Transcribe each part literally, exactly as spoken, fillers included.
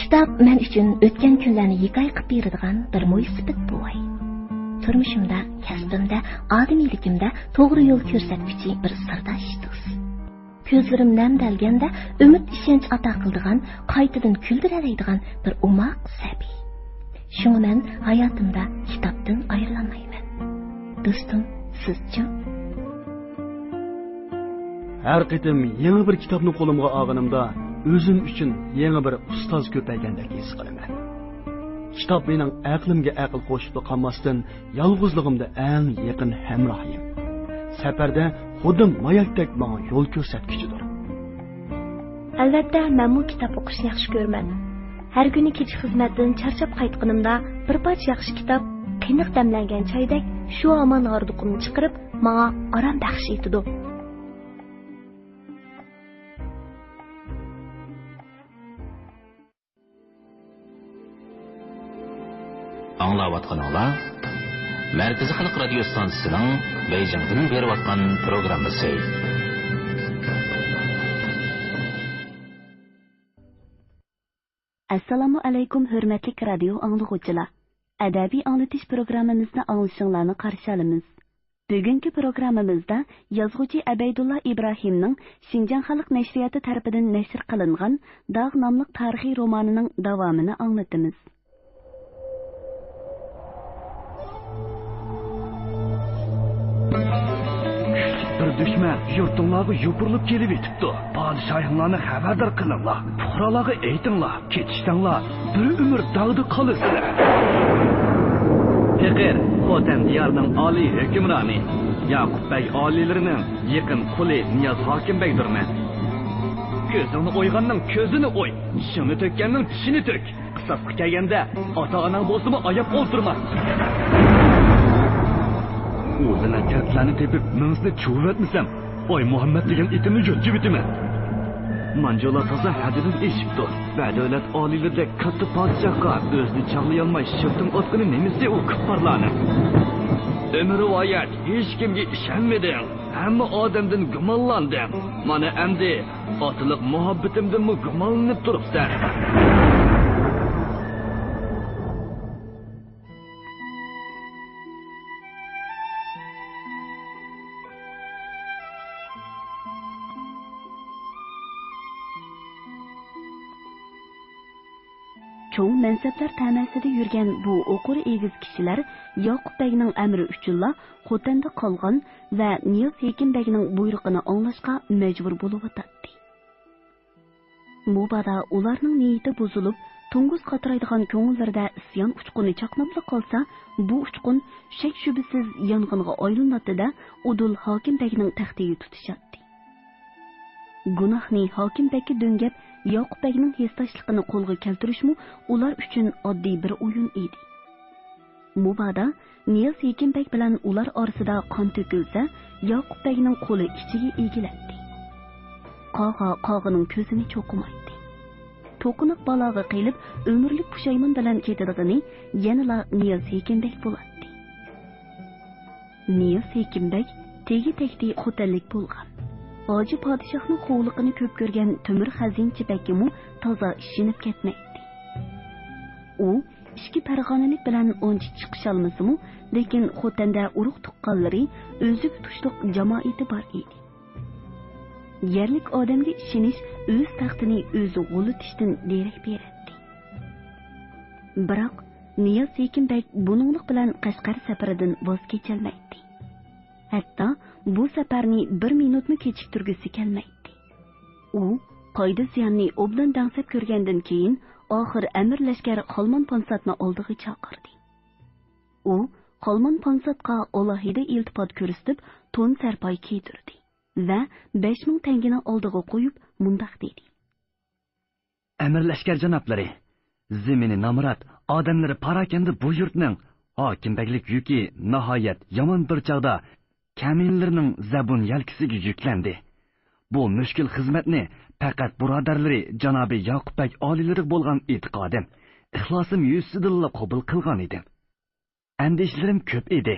كىتاب مەن ئۈچۈن ئۆتكەن كۈنلەرنى ھېكايە قىلىپ بېرىدىغان بىر مويسىپىت بوۋاي. تۇرمۇشۇمدا، كەسپىمدە، ئادىمىيلىكىمدە توغرا يول كۆرسەتكۈچى بىر سىرداش دوست. كۆزلىرىم نەمدەلگەندە ئۈمىد، ئىشەنچ ئاتا قىلىدىغان، قايتىدىن كۈلدۈرەلەيدىغان بىر ئوماق سەبىي. شۇڭا مەن ھاياتىمدا كىتابتىن ئايرىلالمايمەن. دوستۇم، سىزچۇ؟ ھەر قېتىم يېڭى بىر كىتابنى قولۇمغا ئالغىنىمدا، ئۆزۈم ئۈچۈن يېڭى بىر ئۇستاز كۆپەيگەندەك ھېس قىلىمەن. كىتاب مېنىڭ ئەقلىمگە ئەقىل قوشۇپلا قالماستىن، يالغۇزلۇقۇمدا ئەڭ يېقىن ھەمراھىم. سەپەردە خۇددى ماياكتەك ماڭا يول كۆرسەتكۈچىدۇر. ئەلۋەتتە، مەنمۇ كىتاب ئوقۇشنى ياخشى كۆرىمەن. ھەر كۈنى كېچە خىزمەتتىن چارچاپ قايتقىنىمدا، بىر پارچە ياخشى كىتاب، قېنىق دەملەنگەن چايدەك شۇ ھامان ھاردۇقۇمنى چىقىرىپ، ماڭا ئارام بەخش ئېتىدۇ. ئاڭلاۋاتقىنىڭلار مەركىزىي خەلق رادىيو ستانسىسىنىڭ بېيجىڭدىن بېرىۋاتقان پروگراممىسى. ئەسسالامۇ ئەلەيكۇم، ھۆرمەتلىك رادىيو ئاڭلىغۇچىلار! ئەدەبىي ئاڭلىتىش پروگراممىمىزنى ئاڭلىشىڭلارنى قارشى ئالىمىز. بۈگۈنكى پروگراممىمىزدا يازغۇچى ئەبەيدۇللا ئىبراھىمنىڭ شىنجاڭ خەلق نەشرىياتى تەرىپىدىن نەشر قىلىنغان داغ ناملىق تارىخىي رومانىنىڭ داۋامىنى ئاڭلىتىمىز. كۈچلۈك بىر دۈشمەن يۇرتۇڭلارغا يوپۇرۇلۇپ كېلىۋېتىپتۇ. پادىشاھىڭلارنى خەۋەردار قىلىڭلار. پۇقرالارغا ئېيتىڭلار. كېتىشسەڭلار، بىر ئۆمۈر داغدا قالىسىلەر. پېقىر، خوتەن دىيارىنىڭ ئالىي ھۆكۈمرانى، ياقۇپ بەگ ئالىيلىرىنىڭ يېقىن قۇلى نىياز ھاكىم بەگدۇرمەن. كۆزۈڭنى ئويغاننىڭ كۆزىنى ئوي، چىشىڭنى تۆككەننىڭ چىشىنى تۆك. قىساسقا كەلگەندە، ئاتا-ئاناڭ بولسىمۇ ئاياپ ئولتۇرما. ئۇ لەنەتكەر سىلەرنى تېپىپ، مېڭىسىنى چۇۋۇۋەتمىسەم، ئاي مۇھەممەد دېگەن ئېتىمنى يوتچىۋېتىمەن. مانجۇلار تازا ھەددىدىن ئېشىپتۇ. بەدەۋلەت ئالىيلىرىدەك كاتتا پادىشاھقا ئۆزىنى چاغلىيالماي شىرتىڭ ئاتقىنى نېمىسى ئۇ كۇپپارلارنىڭ؟ ئۆمۈر رىۋايەت، ھېچكىمگە ئىشەنمىدىڭ. ھەممە ئادەمدىن گۇمانلاندىڭ. مانا ئەمدى ئاتىلىق مۇھەببىتىمدىنمۇ گۇمانلىنىپ تۇرۇپسەن. چوڭ مەنسەپلەر تەمەسىدە يۈرگەن بۇ ئوقۇرى ئېگىز كىشىلەر ياقۇپ بەگنىڭ ئەمرى ئۈچۈنلا خوتەندە قالغان ۋە نىياز ھېكىم بەگنىڭ بۇيرۇقىنى ئاڭلاشقا مەجبۇر بولۇۋاتاتتى. مۇبادا ئۇلارنىڭ نىيىتى بۇزۇلۇپ، توڭگۇز قاترايدىغان كۆڭۈللىرىدە ئىسيان ئۇچقۇنى چاقناپلا قالسا، بۇ ئۇچقۇن شەك-شۈبھىسىز يانغىنغا ئايلىناتتى-دە، ئۇدۇل ھاكىم بەگنىڭ تەختىگە تۇتىشاتتى. گۇناھنى ھاكىم بەگكە دۆڭگەپ، ياقۇپ بەگنىڭ ھېسداشلىقىنى قولغا كەلتۈرۈشمۇ ئۇلار ئۈچۈن ئاددىي بىر ئويۇن ئىدى. مۇبادا نىياز ھېكىم بەگ بىلەن ئۇلار ئارىسىدا قان تۆكۈلسە، ياقۇپ بەگنىڭ قولى ئىچىگە ئېگىلەتتى. قاغا قاغىنىڭ كۆزىنى چوقۇمايتتى. توقۇناق بالاغا قېلىپ، ئۆمۈرلۈك پۇشايمان بىلەن كېتىدىغىنى يەنىلا نىياز ھېكىم بەگ بولاتتى. نىياز ھېكىم بەگ تېگى تەكتى خوتەنلىك بولغان. ھاجى پادىشاھنىڭ قۇۋلۇقىنى كۆپ كۆرگەن تۆمۈر خەزىنىچى بەگكىمۇ تازا ئىشىنىپ كەتمەيتتى. ئۇ ئىچكى پەرغانىلىك بىلەن ئانچە چىقىشالمىسىمۇ، لېكىن خوتەندە ئۇرۇق تۇغقانلىرى، ئۆزىگە تۇشلۇق جامائىتى بار ئىدى. يەرلىك ئادەمگە ئىشىنىش ئۆز تەختىنى ئۆزى غۇلىتىشتىن دېرەك بېرەتتى. بىراق، نىياز ھېكىم بەگ بۇنىڭلىق بىلەن قەشقەر سەپىرىدىن ۋاز كېچەلمەيتتى. ھەتتا بۇ سەپەرنى بىر مىنۇتمۇ كېچىكتۈرگۈسى كەلمەيتتى. ئۇ قايدا زىياننى ئوبدان دەڭسەپ كۆرگەندىن كېيىن، ئاخىر ئەمىر لەشكەر خالمان پانساتنى ئالدىغا چاقىردى. ئۇ خالمان پانساتقا ئالاھىدە ئىلتىپات كۆرسىتىپ، تون سەرپاي كىيدۈردى ۋە بەش مىڭ تەڭگىنى ئالدىغا قويۇپ، مۇنداق دېدى. ئەمىر لەشكەر جانابلىرى، زېمىنى نامرات، ئادەملىرى پاراكەندە بۇ يۇرتنىڭ ھاكىم بەگلىك يۈكى ناھايەت يامان بىر چاغدا كەمىنىلىرىنىڭ زەبۇن يەلكىسىگە يۈكلەندى. بۇ مۈشكۈل خىزمەتنى پەقەت بۇرادەرلىرى جانابى ياقۇپ بەگ ئالىيلىرىغا بولغان ئېتىقادىم، ئىخلاسىم يۈزىسىدىنلا قوبۇل قىلغان ئىدىم. ئەندىشىلىرىم كۆپ ئىدى،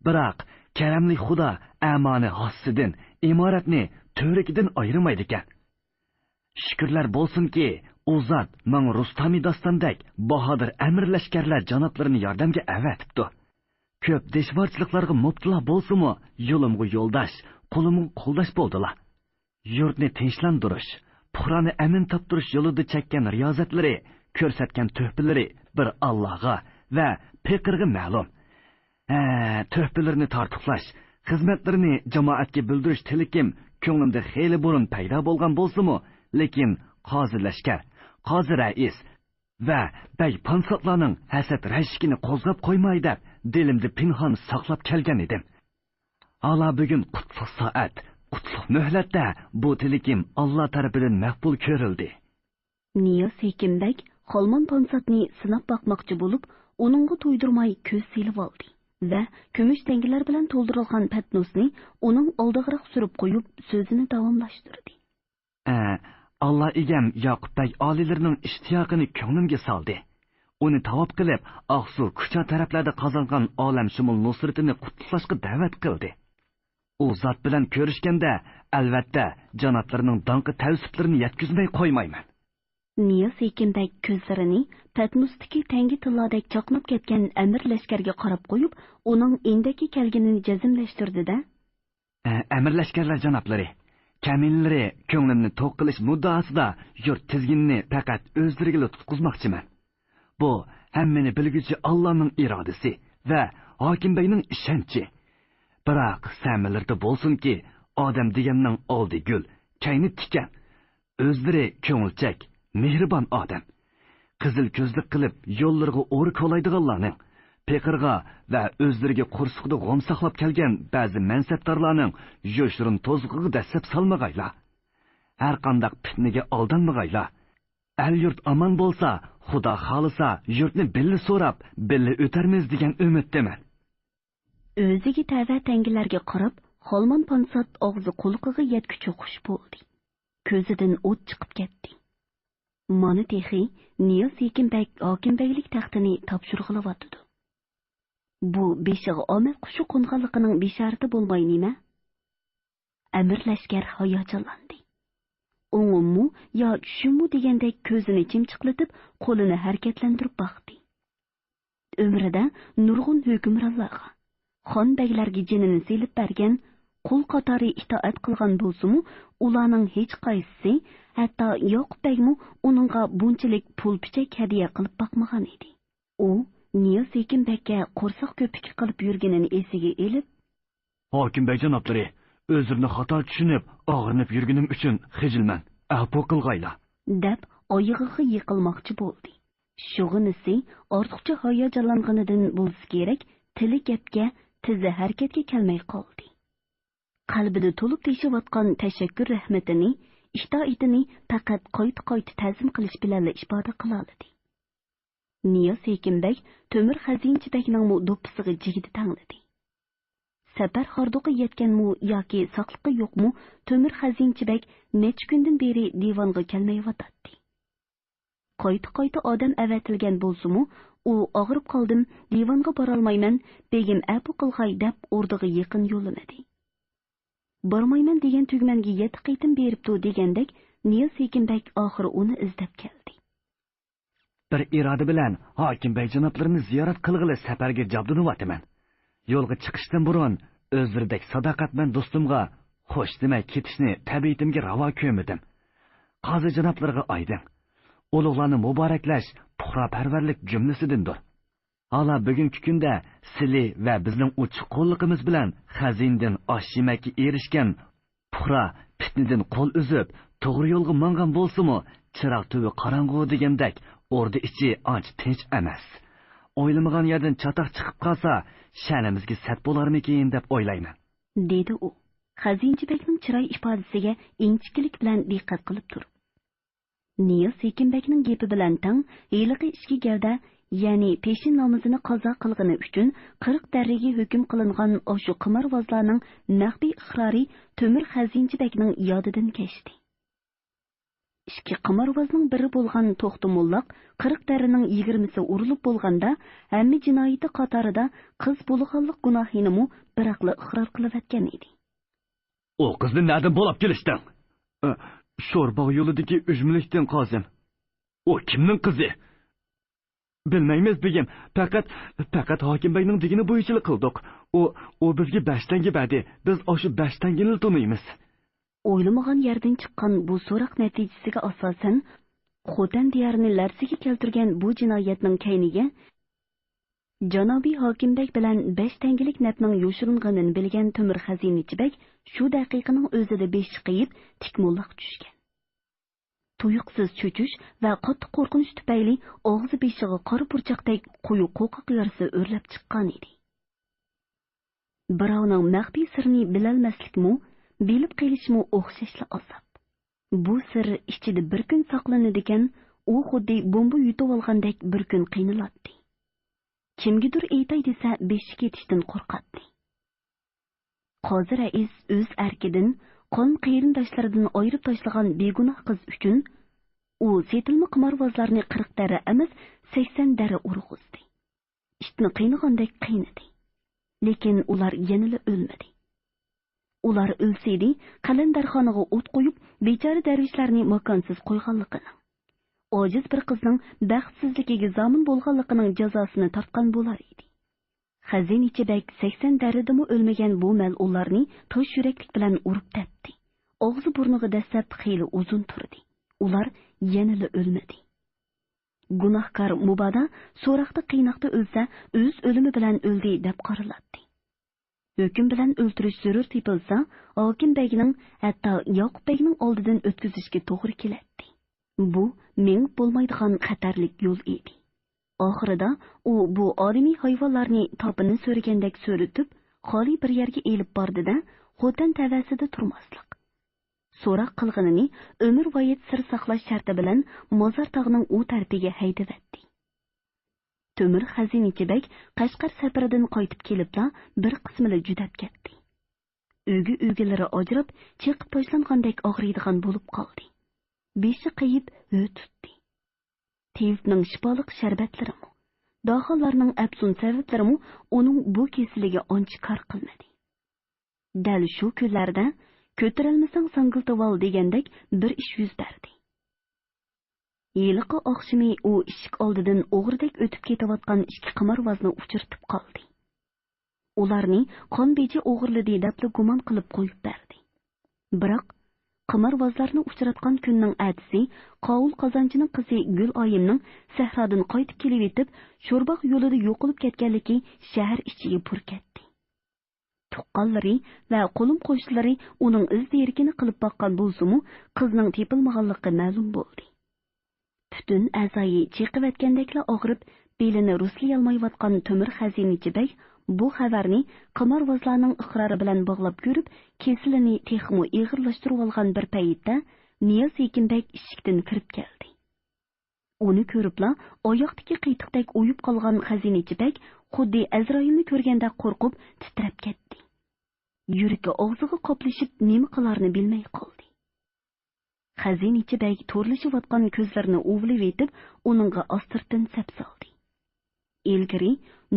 بىراق كەرەملىك خۇدا ئەمانى ھاسىسىدىن، ئىمارەتنى تۈۋرۈكىدىن ئايرىمايدىكەن. شۈكۈرلەر بولسۇنكى، ئۇ زات ماڭا رۇستامى داستاندەك باھادىر ئەمىر لەشكەرلەر جانابلىرىنى ياردەمگە ئەۋەتىپتۇ. كۆپ دىشۋارچىلىقلارغا مۇپتىلا بولسىمۇ، يولۇمغا يولداش، قولۇمغا قولداش بولدىلا. يۇرتنى تىنچلاندۇرۇش، پۇقرانى ئەمىن تاپتۇرۇش يولىدا چەككەن رىيازەتلىرى، كۆرسەتكەن تۆھپىلىرى بىر ئاللاغا ۋە پېقىرغا مەلۇم. ھە، تۆھپىلىرىنى تارتۇقلاش، خىزمەتلىرىنى جامائەتكە بىلدۈرۈش تىلىكىم كۆڭلۈمدە خېلى بۇرۇن پەيدا بولغان بولسىمۇ، لېكىن قازى لەشكەر، قازى رەئىس ۋە بەگ پانساتلارنىڭ ھەسەت رەشىكىنى قوزغاپ قويماي دەپ، دىلىمدا پىنھان ساقلاپ كەلگەن ئىدىم. ھالا بۈگۈن قۇتلۇق سائەت، قۇتلۇق مۆھلەتتە بۇ تىلىكىم ئاللا تەرىپىدىن مەقبۇل كۆرۈلدى. نىياز ھېكىم بەگ خالمان پانساتنى سىناپ باقماقچى بولۇپ، ئۇنىڭغا تويدۇرماي كۆز سېلىۋالدى ۋە كۈمۈش تەڭگىلەر بىلەن تولدۇرۇلغان پەتنۇسنى ئۇنىڭ ئالدىغىراق سۈرۈپ قويۇپ، سۆزىنى داۋاملاشتۇردى. ئە، ئاللا ئىگەم ياقۇپ بەگ ئالىيلىرىنىڭ ئىشتىياقىنى كۆڭلۈمگە سالدى. ئۇنى تاۋاپ قىلىپ، ئاقسۇ، كۇچا تەرەپلەردە قازانغان ئالەمشۇمۇل نۇسرىتىنى قۇتلۇقلاشقا دەۋەت قىلدى. ئۇ زات بىلەن كۆرۈشكەندە، ئەلۋەتتە، جانابلىرىنىڭ داڭقى تەۋسىپلىرىنى يەتكۈزمەي قويمايمەن. نىياز ھېكىم بەگ كۆزلىرىنى پەتنۇستىكى تەڭگە تىللادەك چاقناپ كەتكەن ئەمىر لەشكەرگە قاراپ قويۇپ، ئۇنىڭ ئىندەككە كەلگىنىنى جەزملەشتۈردى-دە، ئە، ئەمىر لەشكەرلەر جانابلىرى، كەمىنىلىرى كۆڭلۈمنى توق قىلىش مۇددىئاسىدا يۇرت تىزگىنىنى پەقەت ئۆزلىرىگىلا تۇتقۇزماقچىمەن. بۇ ھەممىنى بىلگۈچى ئاللانىڭ ئىرادىسى ۋە ھاكىم بەگنىڭ ئىشەنچى. بىراق سەمىلىرىدە بولسۇنكى، ئادەم دېگەننىڭ ئالدى گۈل، كەينى تىكەن. ئۆزلىرى كۆڭۈلچەك، مېھرىبان ئادەم. قىزىل كۆزلۈك قىلىپ يوللىرىغا ئورا كولايدىغانلارنىڭ، پېقىرغا ۋە ئۆزلىرىگە قورسىقىدا غوم ساقلاپ كەلگەن بەزى مەنسەپدارلارنىڭ يوشۇرۇن توزۇقىغا دەسسەپ سالمىغايلا. ھەرقانداق پىتنىگە ئالدانمىغايلا. ئەل-يۇرت ئامان بولسا، خۇدا خالىسا، يۇرتنى بىللە سوراپ، بىللە ئۆتەرمىز دېگەن ئۈمىدتىمەن. ئۆزىگە تەۋە تەڭگىلەرگە قاراپ، خالمان پانسات ئاغزى قۇلىقىغا يەتكۈچە خۇش بولدى. كۆزىدىن ئوت چىقىپ كەتتى. مانا تېخى نىياز ھېكىم بەگ ھاكىم بەگلىك تەختىنى تاپشۇرغىلىۋاتىدۇ. بۇ بېشىغا ئامەت قۇشى قونغانلىقىنىڭ بېشارىتى بولماي نېمە؟ ئەمىر لەشكەر ھاياجانلاندى. ئوڭۇممۇ يا چۈشۈممۇ دېگەندەك كۆزىنى چىمچىقلىتىپ، قولىنى ھەرىكەتلەندۈرۈپ باقتى. ئۆمرىدە نۇرغۇن ھۆكۈمرانلارغا، خان بەگلەرگە جېنىنى سېلىپ بەرگەن، قۇل قاتارى ئىتائەت قىلغان بولسىمۇ، ئۇلارنىڭ ھېچقايسىسى، ھەتتا ياقۇپ بەگمۇ ئۇنىڭغا بۇنچىلىك پۇل-پۈچەك ھەدىيە قىلىپ باقمىغان ئىدى. ئۇ نىياز ھېكىم بەگكە قورساق كۆپۈكى قىلىپ يۈرگىنىنى ئېسىگە ئېلىپ، ھاكىم بەگ جانابلىرى، ئۆزرىنى خاتا چۈشىنىپ، ئاغرىنىپ يۈرگىنىم ئۈچۈن خىجىلمەن، ئەپۇ قىلغايلا، دەپ ئايىغىغا يىقىلماقچى بولدى. شۇغىنىسى ئارتۇقچە ھاياجانلانغىنىدىن بولسا كېرەك، تىلى گەپكە، تىزى ھەرىكەتكە كەلمەي قالدى. قەلبىدە تولۇپ تېشىۋاتقان تەشەككۈر رەھمىتىنى، ئىتائىتىنى پەقەت قايتا-قايتا تەزىم قىلىش بىلەنلا ئىپادە قىلالىدى. نىياز ھېكىم بەگ تۆمۈر خەزىنىچى بەگنىڭمۇ دوپپىسىغا جىگدە تەڭلىدى. سەپەر ھاردۇقى يەتكەنمۇ ياكى ساقلىقى يوقمۇ، تۆمۈر خەزىنىچى بەگ نەچچە كۈندىن بېرى دىۋانغا كەلمەيۋاتاتتى. قايتا-قايتا ئادەم ئەۋەتىلگەن بولسىمۇ، ئۇ «ئاغرىپ قالدىم، دىۋانغا بارالمايمەن، بېگىم ئەپۇ قىلغاي» دەپ ئوردىغا يېقىن يوللىمىدى. «بارمايمەن دېگەن تۈگمەنگە يەتتە قېتىم بېرىپتۇ» دېگەندەك، نىياز ھېكىم بەگ ئاخىرى ئۇنى ئىزدەپ كەلدى. بىر ئىرادە بىلەن ھاكىم بەگ جانابلىرىنى زىيارەت قىلغىلى سەپەرگە جابدۇنۇۋاتىمەن. يولغا چىقىشتىن بۇرۇن ئۆزلىرىدەك ساداقەتمەن دوستۇمغا خوش دېمەي كېتىشنى تەبىئىتىمگە راۋا كۆرمىدىم. قازى جانابلىرىغا ئايدىڭ. ئۇلۇغلارنى مۇبارەكلەش پۇقراپەرۋەرلىك جۈملىسىدىندۇر. ھالا بۈگۈنكى كۈندە سىلى ۋە بىزنىڭ ئوچۇق قوللۇقىمىز بىلەن خەزىنىدىن ئاش-يېمەككە ئېرىشكەن پۇقرا پىتنىدىن قول ئۈزۈپ، توغرا يولغا ماڭغان بولسىمۇ، چىراغ تۈۋى قاراڭغۇ دېگەندەك، ئوردا ئىچى ئانچە تىنچ ئەمەس. ئويلىمىغان يەردىن چاتاق چىقىپ قالسا، شەنىمىزگە سەت بولارمىكىن دەپ ئويلايمەن، دېدى ئۇ، خەزىنىچى بەگنىڭ چىراي ئىپادىسىگە ئىنچىكىلىك بىلەن دىققەت قىلىپ تۇرۇپ. نىياز ھېكىم بەگنىڭ گېپى بىلەن تەڭ، ھېلىقى ئىچكى گەۋدە، يەنى پېشىن نامىزىنى قازا قىلغىنى ئۈچۈن قىرىق دەررىگە ھۆكۈم قىلىنغان ئاشۇ قىمارۋازلارنىڭ مەخپىي ئىقرارى تۆمۈر خەزىنىچى بەگنىڭ يادىدىن كەچتى. ئىككى قىمارۋازنىڭ بىرى بولغان توختى موللاق قىرىق دەرىنىڭ يىگىرمىسى ئۇرۇلۇپ بولغاندا، ھەممە جىنايىتى قاتارىدا قىز بولغانلىق گۇناھىنىمۇ بىراقلا ئىقرار قىلىۋەتكەن ئىدى. ئۇ قىزنى نەدىن بولاپ كېلىشتىڭ؟ ئە، شورباغ يولىدىكى ئۈجمىلىكتىن، قازىم. ئۇ كىمنىڭ قىزى؟ بىلمەيمىز، بېگىم. پەقەت، پەقەت ھاكىم بەگنىڭ دېگىنى بويىچىلا قىلدۇق. ئۇ، ئۇ بىزگە بەش تەڭگە بەردى. بىز ئاشۇ بەش تەڭگىنىلا تونۇيمىز. ئويلىمىغان يەردىن چىققان بۇ سوراق نەتىجىسىگە ئاساسەن، خوتەن دىيارىنى لەرزىگە كەلتۈرگەن بۇ جىنايەتنىڭ كەينىگە جانابىي ھاكىم بەگ بىلەن بەش تەڭگىلىك نەپنىڭ يوشۇرۇنغىنىنى بىلگەن تۆمۈر خەزىنىچى بەگ شۇ دەقىقىنىڭ ئۆزىدە بېشى قېيىپ، تىك موللاققا چۈشكەن. تۇيۇقسىز چۆچۈش ۋە قاتتىق قورقۇنچ تۈپەيلى ئاغزى بېشىغا قارا پۇرچاقتەك قويۇق قوقاق يارىسى ئۆرلەپ چىققانىدى. بىراۋنىڭ مەخپىي سىرىنى بىلەلمەسلىكمۇ، بىلىپ قېلىشمۇ ئوخشاشلا ئازاب. بۇ سىر ئىچىدە بىر كۈن ساقلىنىدىكەن، ئۇ خۇددى بومبا يۇتۇۋالغاندەك بىر كۈن قىينىلاتتى. كىمگىدۇر ئېيتاي دېسە، بېشى كېتىشتىن قورقاتتى. قازى رەئىس ئۆز ئەركىدىن قان قېرىنداشلىرىدىن ئايرىپ تاشلىغان بىگۇناھ قىز ئۈچۈن ئۇ سېتىلما قىمارۋازلارنى قىرىق دەرە ئەمەس، سەكسەن دەرە ئۇرغۇزدى. ئىتنى قىينىغاندەك قىينىدى. لېكىن ئۇلار يەنىلا ئۆلمىدى. ئۇلار ئۆلسىدى، قەلەندەرخانىغا ئوت قويۇپ، بىچارە دەرۋىشلەرنى ماكانسىز قويغانلىقىنىڭ، ئاجىز بىر قىزنىڭ بەختسىزلىكىگە زامىن بولغانلىقىنىڭ جازاسىنى تارتقان بولار ئىدى. خەزىنىچى بەگ سەكسەن دەرىدىمۇ ئۆلمىگەن بۇ مەلئۇنلارنى تاش يۈرەكلىك بىلەن ئۇرۇپ تەپتى. ئاغزى بۇرنىغا دەسسەپ خېلى ئۇزۇن تۇردى. ئۇلار يەنىلا ئۆلمىدى. گۇناھكار مۇبادا سوراقتا قىيناقتا ئۆلسە، ئۆز ئۆلۈمى بىلەن ئۆلدى دەپ قارىلاتتى. ھۆكۈم بىلەن ئۆلتۈرۈش زۆرۈر تېپىلسا، ھاكىم بەگنىڭ، ھەتتا ياقۇپ بەگنىڭ ئالدىدىن ئۆتكۈزۈشكە توغرا كېلەتتى. بۇ مېڭىپ بولمايدىغان خەتەرلىك يول ئىدى. ئاخىرىدا ئۇ بۇ ئادىمىي ھايۋانلارنى تاپىنى سۆرىگەندەك سۆرىتىپ، خالىي بىر يەرگە ئېلىپ باردى-دە، خوتەن تەۋەسىدە تۇرماسلىق، سوراق قىلغىنىنى ئۆمۈرۋايەت سىر ساقلاش شەرتى بىلەن مازار تاغنىڭ ئۇ تەرىپىگە ھەيدىۋەتتى. تۆمۈر خەزىنىچى بەگ قەشقەر سەپىرىدىن قايتىپ كېلىپلا بىر قىسمىلا جۈدەپ كەتتى. ئۆگە-ئۆگىلىرى ئاجراپ، چېقىپ تاشلانغاندەك ئاغرىيدىغان بولۇپ قالدى. بېشى قېيىپ ھۆ تۇتتى. تېۋىپنىڭ شىپالىق شەربەتلىرىمۇ، داھالارنىڭ ئەپسۇن سەۋەبلىرىمۇ ئۇنىڭ بۇ كېسىلىگە ئانچە كار قىلمىدى. دەل شۇ كۈنلەردە «كۆتۈرەلمىسەڭ ساڭگىلتىۋال» دېگەندەك بىر ئىش يۈز بەردى. ھېلىقى ئاخشىمى ئۇ ئىشىك ئالدىدىن ئوغرىدەك ئۆتۈپ كېتىۋاتقان ئىككى قىمارۋازنى ئۇچرىتىپ قالدى. ئۇلارنى قان بېجى ئوغرىلىدى دەپلا گۇمان قىلىپ قويۇپ بەردى. بىراق، قىمارۋازلارنى ئۇچراتقان كۈننىڭ ئەتىسى قاۋۇل قازانچىنىڭ قىزى گۈل ئايىمنىڭ سەھرادىن قايتىپ كېلىۋېتىپ، شورباغ يولىدا يوقىلىپ كەتكەنلىكى شەھەر ئىچىگە پۇر كەتتى. تۇغقانلىرى ۋە قولۇم-قوشنىلىرى ئۇنىڭ ئىز دېرىكىنى قىلىپ باققان بولسىمۇ، قىزنىڭ تېپىلمىغانلىقى مەلۇم بولدى. پۈتۈن ئەزايى چېقىۋەتكەندەكلا ئاغرىپ، بېلىنى رۇسلىيالمايۋاتقان تۆمۈر خەزىنىچى بەگ بۇ خەۋەرنى قىمارۋازلارنىڭ ئىقرارى بىلەن باغلاپ كۆرۈپ، كېسىلىنى تېخىمۇ ئېغىرلاشتۇرۇۋالغان بىر پەيتتە، نىياز ھېكىم بەگ ئىشىكتىن كىرىپ كەلدى. ئۇنى كۆرۈپلا، ئاياقتىكى قېتىقتەك ئۇيۇپ قالغان خەزىنىچى بەگ خۇددى ئەزرائىلنى كۆرگەندەك قورقۇپ، تىترەپ كەتتى. يۈرىكى ئاغزىغا قاپلىشىپ، نېمە قىلارنى بىلمەي قالدى. خەزىنىچى بەگ تورلىشىۋاتقان كۆزلىرىنى ئۇۋىلىۋېتىپ، ئۇنىڭغا ئاستىرتىن سەپسالدى. ئىلگىرى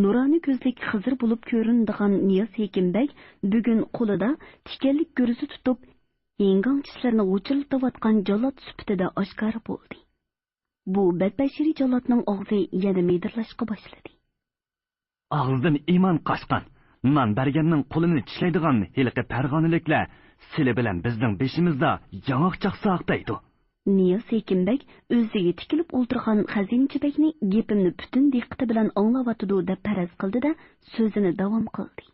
نۇرانە كۆزلۈك خىزىر بولۇپ كۆرۈنىدىغان نىياز ھېكىم بەگ بۈگۈن قولىدا تىكەنلىك گۈرزە تۇتۇپ، ھىڭگاڭ چىشلىرىنى غۇچۇرلىتىۋاتقان جاللات سۈپىتىدە ئاشكارا بولدى. بۇ بەتبەشىرى جاللاتنىڭ ئاغزى يەنە مىدىرلاشقا باشلىدى. ئاغزىدىن ئىمان قاچقان، نان بەرگەننىڭ قولىنى چىشلەيدىغان ھېلىقى پەرغانىلىكلەر سىلى بىلەن بىزنىڭ بېشىمىزدا ياڭاق چاقساق دەيدۇ. نىياز ھېكىم بەگ ئۆزىگە تىكىلىپ ئولتۇرغان خەزىنىچى بەگنى گېپىمنى پۈتۈن دىققىتى بىلەن ئاڭلاۋاتىدۇ دەپ پەرەز قىلدى-دە، سۆزىنى داۋام قىلدى.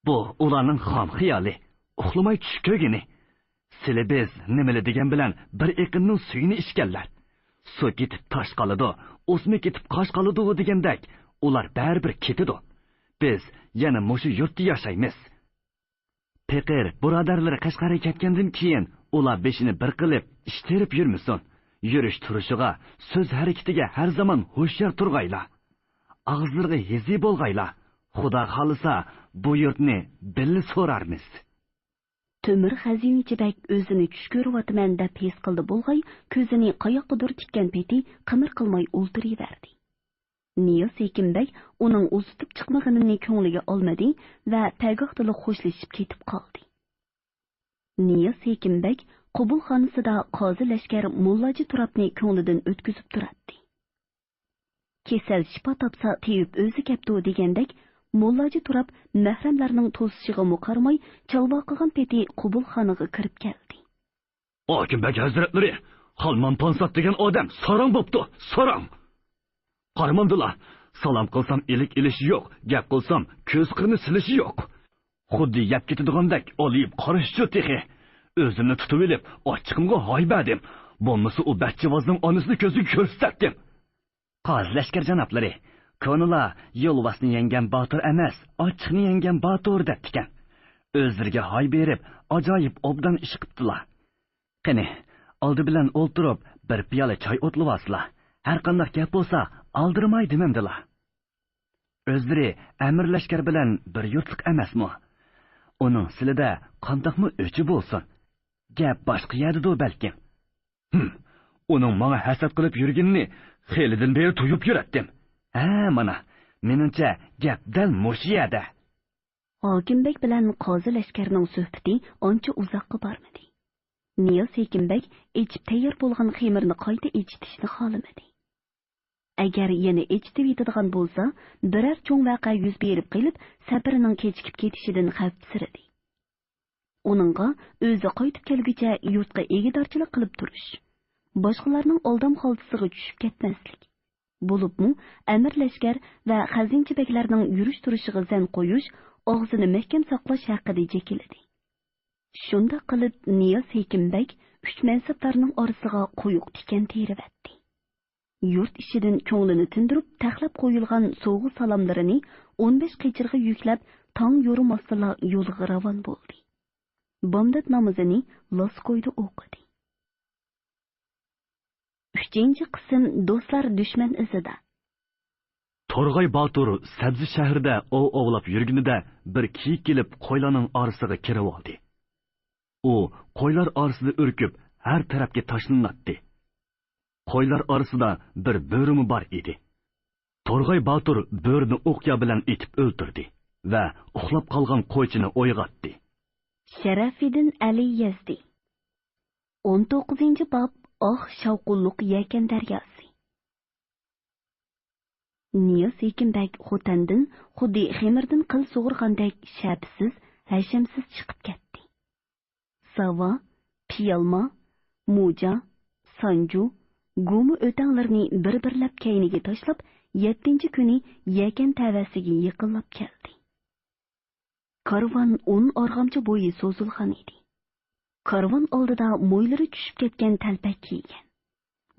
بۇ ئۇلارنىڭ خام خىيالى، ئۇخلىماي چۈش كۆرگىنى. سىلى بىز نېمىلا دېگەن بىلەن بىر ئېقىننىڭ سۈيىنى ئىچكەنلەر. سۇ كېتىپ تاش قالىدۇ، ئوسما كېتىپ قاش قالىدۇ دېگەندەك، ئۇلار بەرىبىر كېتىدۇ. بىز يەنە مۇشۇ يۇرتتا ياشايمىز. پېقىر بۇرادەرلىرى قەشقەرگە كەتكەندىن كېيىن، ئۇلار بېشىنى بىر قىلىپ ئىش تېرىپ يۈرمىسۇن. يۈرۈش تۇرۇشىغا، سۆز ھەرىكىتىگە ھەر زامان ھوشيار تۇرغايلا. ئاغزىلىرىغا ھېزى بولغايلا. خۇدا خالىسا، بۇ يۇرتنى بىللە سورارمىز. تۆمۈر خەزىنىچى بەگ ئۆزىنى چۈش كۆرۈۋاتىمەن دەپ ھېس قىلدى بولغاي، كۆزىنى قاياققىدۇر تىككەن پېتى قىمىر قىلماي ئولتۇرۇۋەردى. نىياز ھېكىم بەگ ئۇنىڭ ئۇزىتىپ چىقمىغىنىنى كۆڭلىگە ئالمىدى ۋە پەگاھتىلا خوشلىشىپ كېتىپ قالدى. نىياز ھېكىم بەگ قوبۇلخانىسىدا قازى لەشكەر موللاجى تۇراپنى كۆڭلىدىن ئۆتكۈزۈپ تۇراتتى. «كېسەل شىپا تاپسا تېۋىپ ئۆزى كەپتۇ» دېگەندەك، موللاجى تۇراپ مەھرەملەرنىڭ توسۇشىغىمۇ قارىماي، چالۋاقىغان پېتى قوبۇلخانىغا كىرىپ كەلدى. «ھاكىم بەگ ھەزرەتلىرى، خالمان پانسات دېگەن ئادەم ساراڭ بوپتۇ، ساراڭ! قارىمامدىلا، سالام قىلسام ئىلىك ئېلىشى يوق، گەپ قىلسام كۆز قىرىنى سېلىشى يوق. خۇددى يەپ كېتىدىغاندەك ئالىيىپ قارىشىچۇ تېخى. ئۆزۈمنى تۇتۇۋېلىپ، ئاچچىقىمغا ھاي بەردىم. بولمىسا ئۇ بەچچىۋازنىڭ ئانىسىنى كۆزىگە كۆرسىتەتتىم.» «قازى لەشكەر جانابلىرى، كونىلار يولۋاسنى يەڭگەن باتۇر ئەمەس، ئاچچىقنى يەڭگەن باتۇر دەپتىكەن. ئۆزلىرىگە ھاي بېرىپ، ئاجايىپ ئوبدان ئىش قىپتىلا. قېنى، ئالدى بىلەن ئولتۇرۇپ، بىر پىيالە چاي ئوتلىۋالسىلا. ھەرقانداق گەپ بولسا، ئالدىرىماي دېمەمدىلا. ئۆزلىرى ئەمىر لەشكەر بىلەن بىر يۇرتلۇق ئەمەسمۇ؟ ئۇنىڭ سىلىدە قانداقمۇ ئۆچى بولسۇن؟ گەپ باشقا يەردىدۇ بەلكىم.» «ھىم، ئۇنىڭ ماڭا ھەسەت قىلىپ يۈرگىنىنى خېلىدىن بېرى تۇيۇپ يۈرەتتىم. ھە، مانا، مېنىڭچە گەپ دەل مۇشۇ يەردە.» ھاكىم بەگ بىلەن قازى لەشكەرنىڭ سۆھبىتى ئانچە ئۇزاققا بارمىدى. نىياز ھېكىم بەگ ئېچىپ تەييار بولغان خېمىرنى قايتا ئېچىتىشنى خالىمىدى. ئەگەر يەنە ئېچىتىۋېتىدىغان بولسا، بىرەر چوڭ ۋەقە يۈز بېرىپ قېلىپ، سەپىرىنىڭ كېچىكىپ كېتىشىدىن خەۋپسىرىدى. ئۇنىڭغا ئۆزى قايتىپ كەلگۈچە يۇرتقا ئىگىدارچىلىق قىلىپ تۇرۇش، باشقىلارنىڭ ئالدام خالتىسىغا چۈشۈپ كەتمەسلىك، بولۇپمۇ ئەمىر لەشكەر ۋە خەزىنىچى بەگلەرنىڭ يۈرۈش-تۇرۇشىغا زەن قويۇش، ئاغزىنى مەھكەم ساقلاش ھەققىدە جېكىلىدى. شۇنداق قىلىپ، نىياز ھېكىم بەگ ئۈچ مەنسەپدارنىڭ ئارىسىغا قويۇق تىكەن تېرىۋەتتى. يۇرت ئىچىدىن كۆڭلىنى تىندۇرۇپ تەخلەپ قويۇلغان سوۋغا-سالاملىرىنى ئون بەش قېچىرغا يۈكلەپ، تاڭ يورۇماستىلا يولىغا راۋان بولدى. بامدات نامىزىنى لاسكويدا ئوقۇدى. ئۈچىنچى قىسىم، دوستلار دۈشمەن ئىزىدا. تورغاي باتۇر سەبزى شەھىرىدە ئوۋ ئوۋلاپ يۈرگىنىدە، بىر كىيىك كېلىپ قويلارنىڭ ئارىسىغا كىرىۋالدى. ئۇ قويلار ئارىسىدا ئۈركۈپ، ھەر تەرەپكە تاشلىناتتى. قويلار ئارىسىدا بىر بۆرىمۇ بار ئىدى. تورغاي باتۇر بۆرىنى ئوقيا بىلەن ئېتىپ ئۆلتۈردى ۋە ئۇخلاپ قالغان قويچىنى ئويغاتتى. شەرەفىدىن ئەلى يەزدى. ئون توققۇزىنچى باب، ئاھ شاۋقۇنلۇق يەكەن دەرياسى. نىياز ھېكىم بەگ خوتەندىن خۇددى خېمىردىن قىل سۇغۇرغاندەك شەپىسىز، ھەشەمسىز چىقىپ كەتتى. ساۋا، پىيالما، موجا، سانجۇ، گۇمۇ ئۆتەڭلىرىنى بىر-بىرلەپ كەينىگە تاشلاپ، يەتتىنچى كۈنى يەكەن تەۋەسىگە يېقىنلاپ كەلدى. كارۋان ئون ئارغامچا بويى سوزۇلغان ئىدى. كارۋان ئالدىدا مويلىرى چۈشۈپ كەتكەن تەلپەك كىيگەن،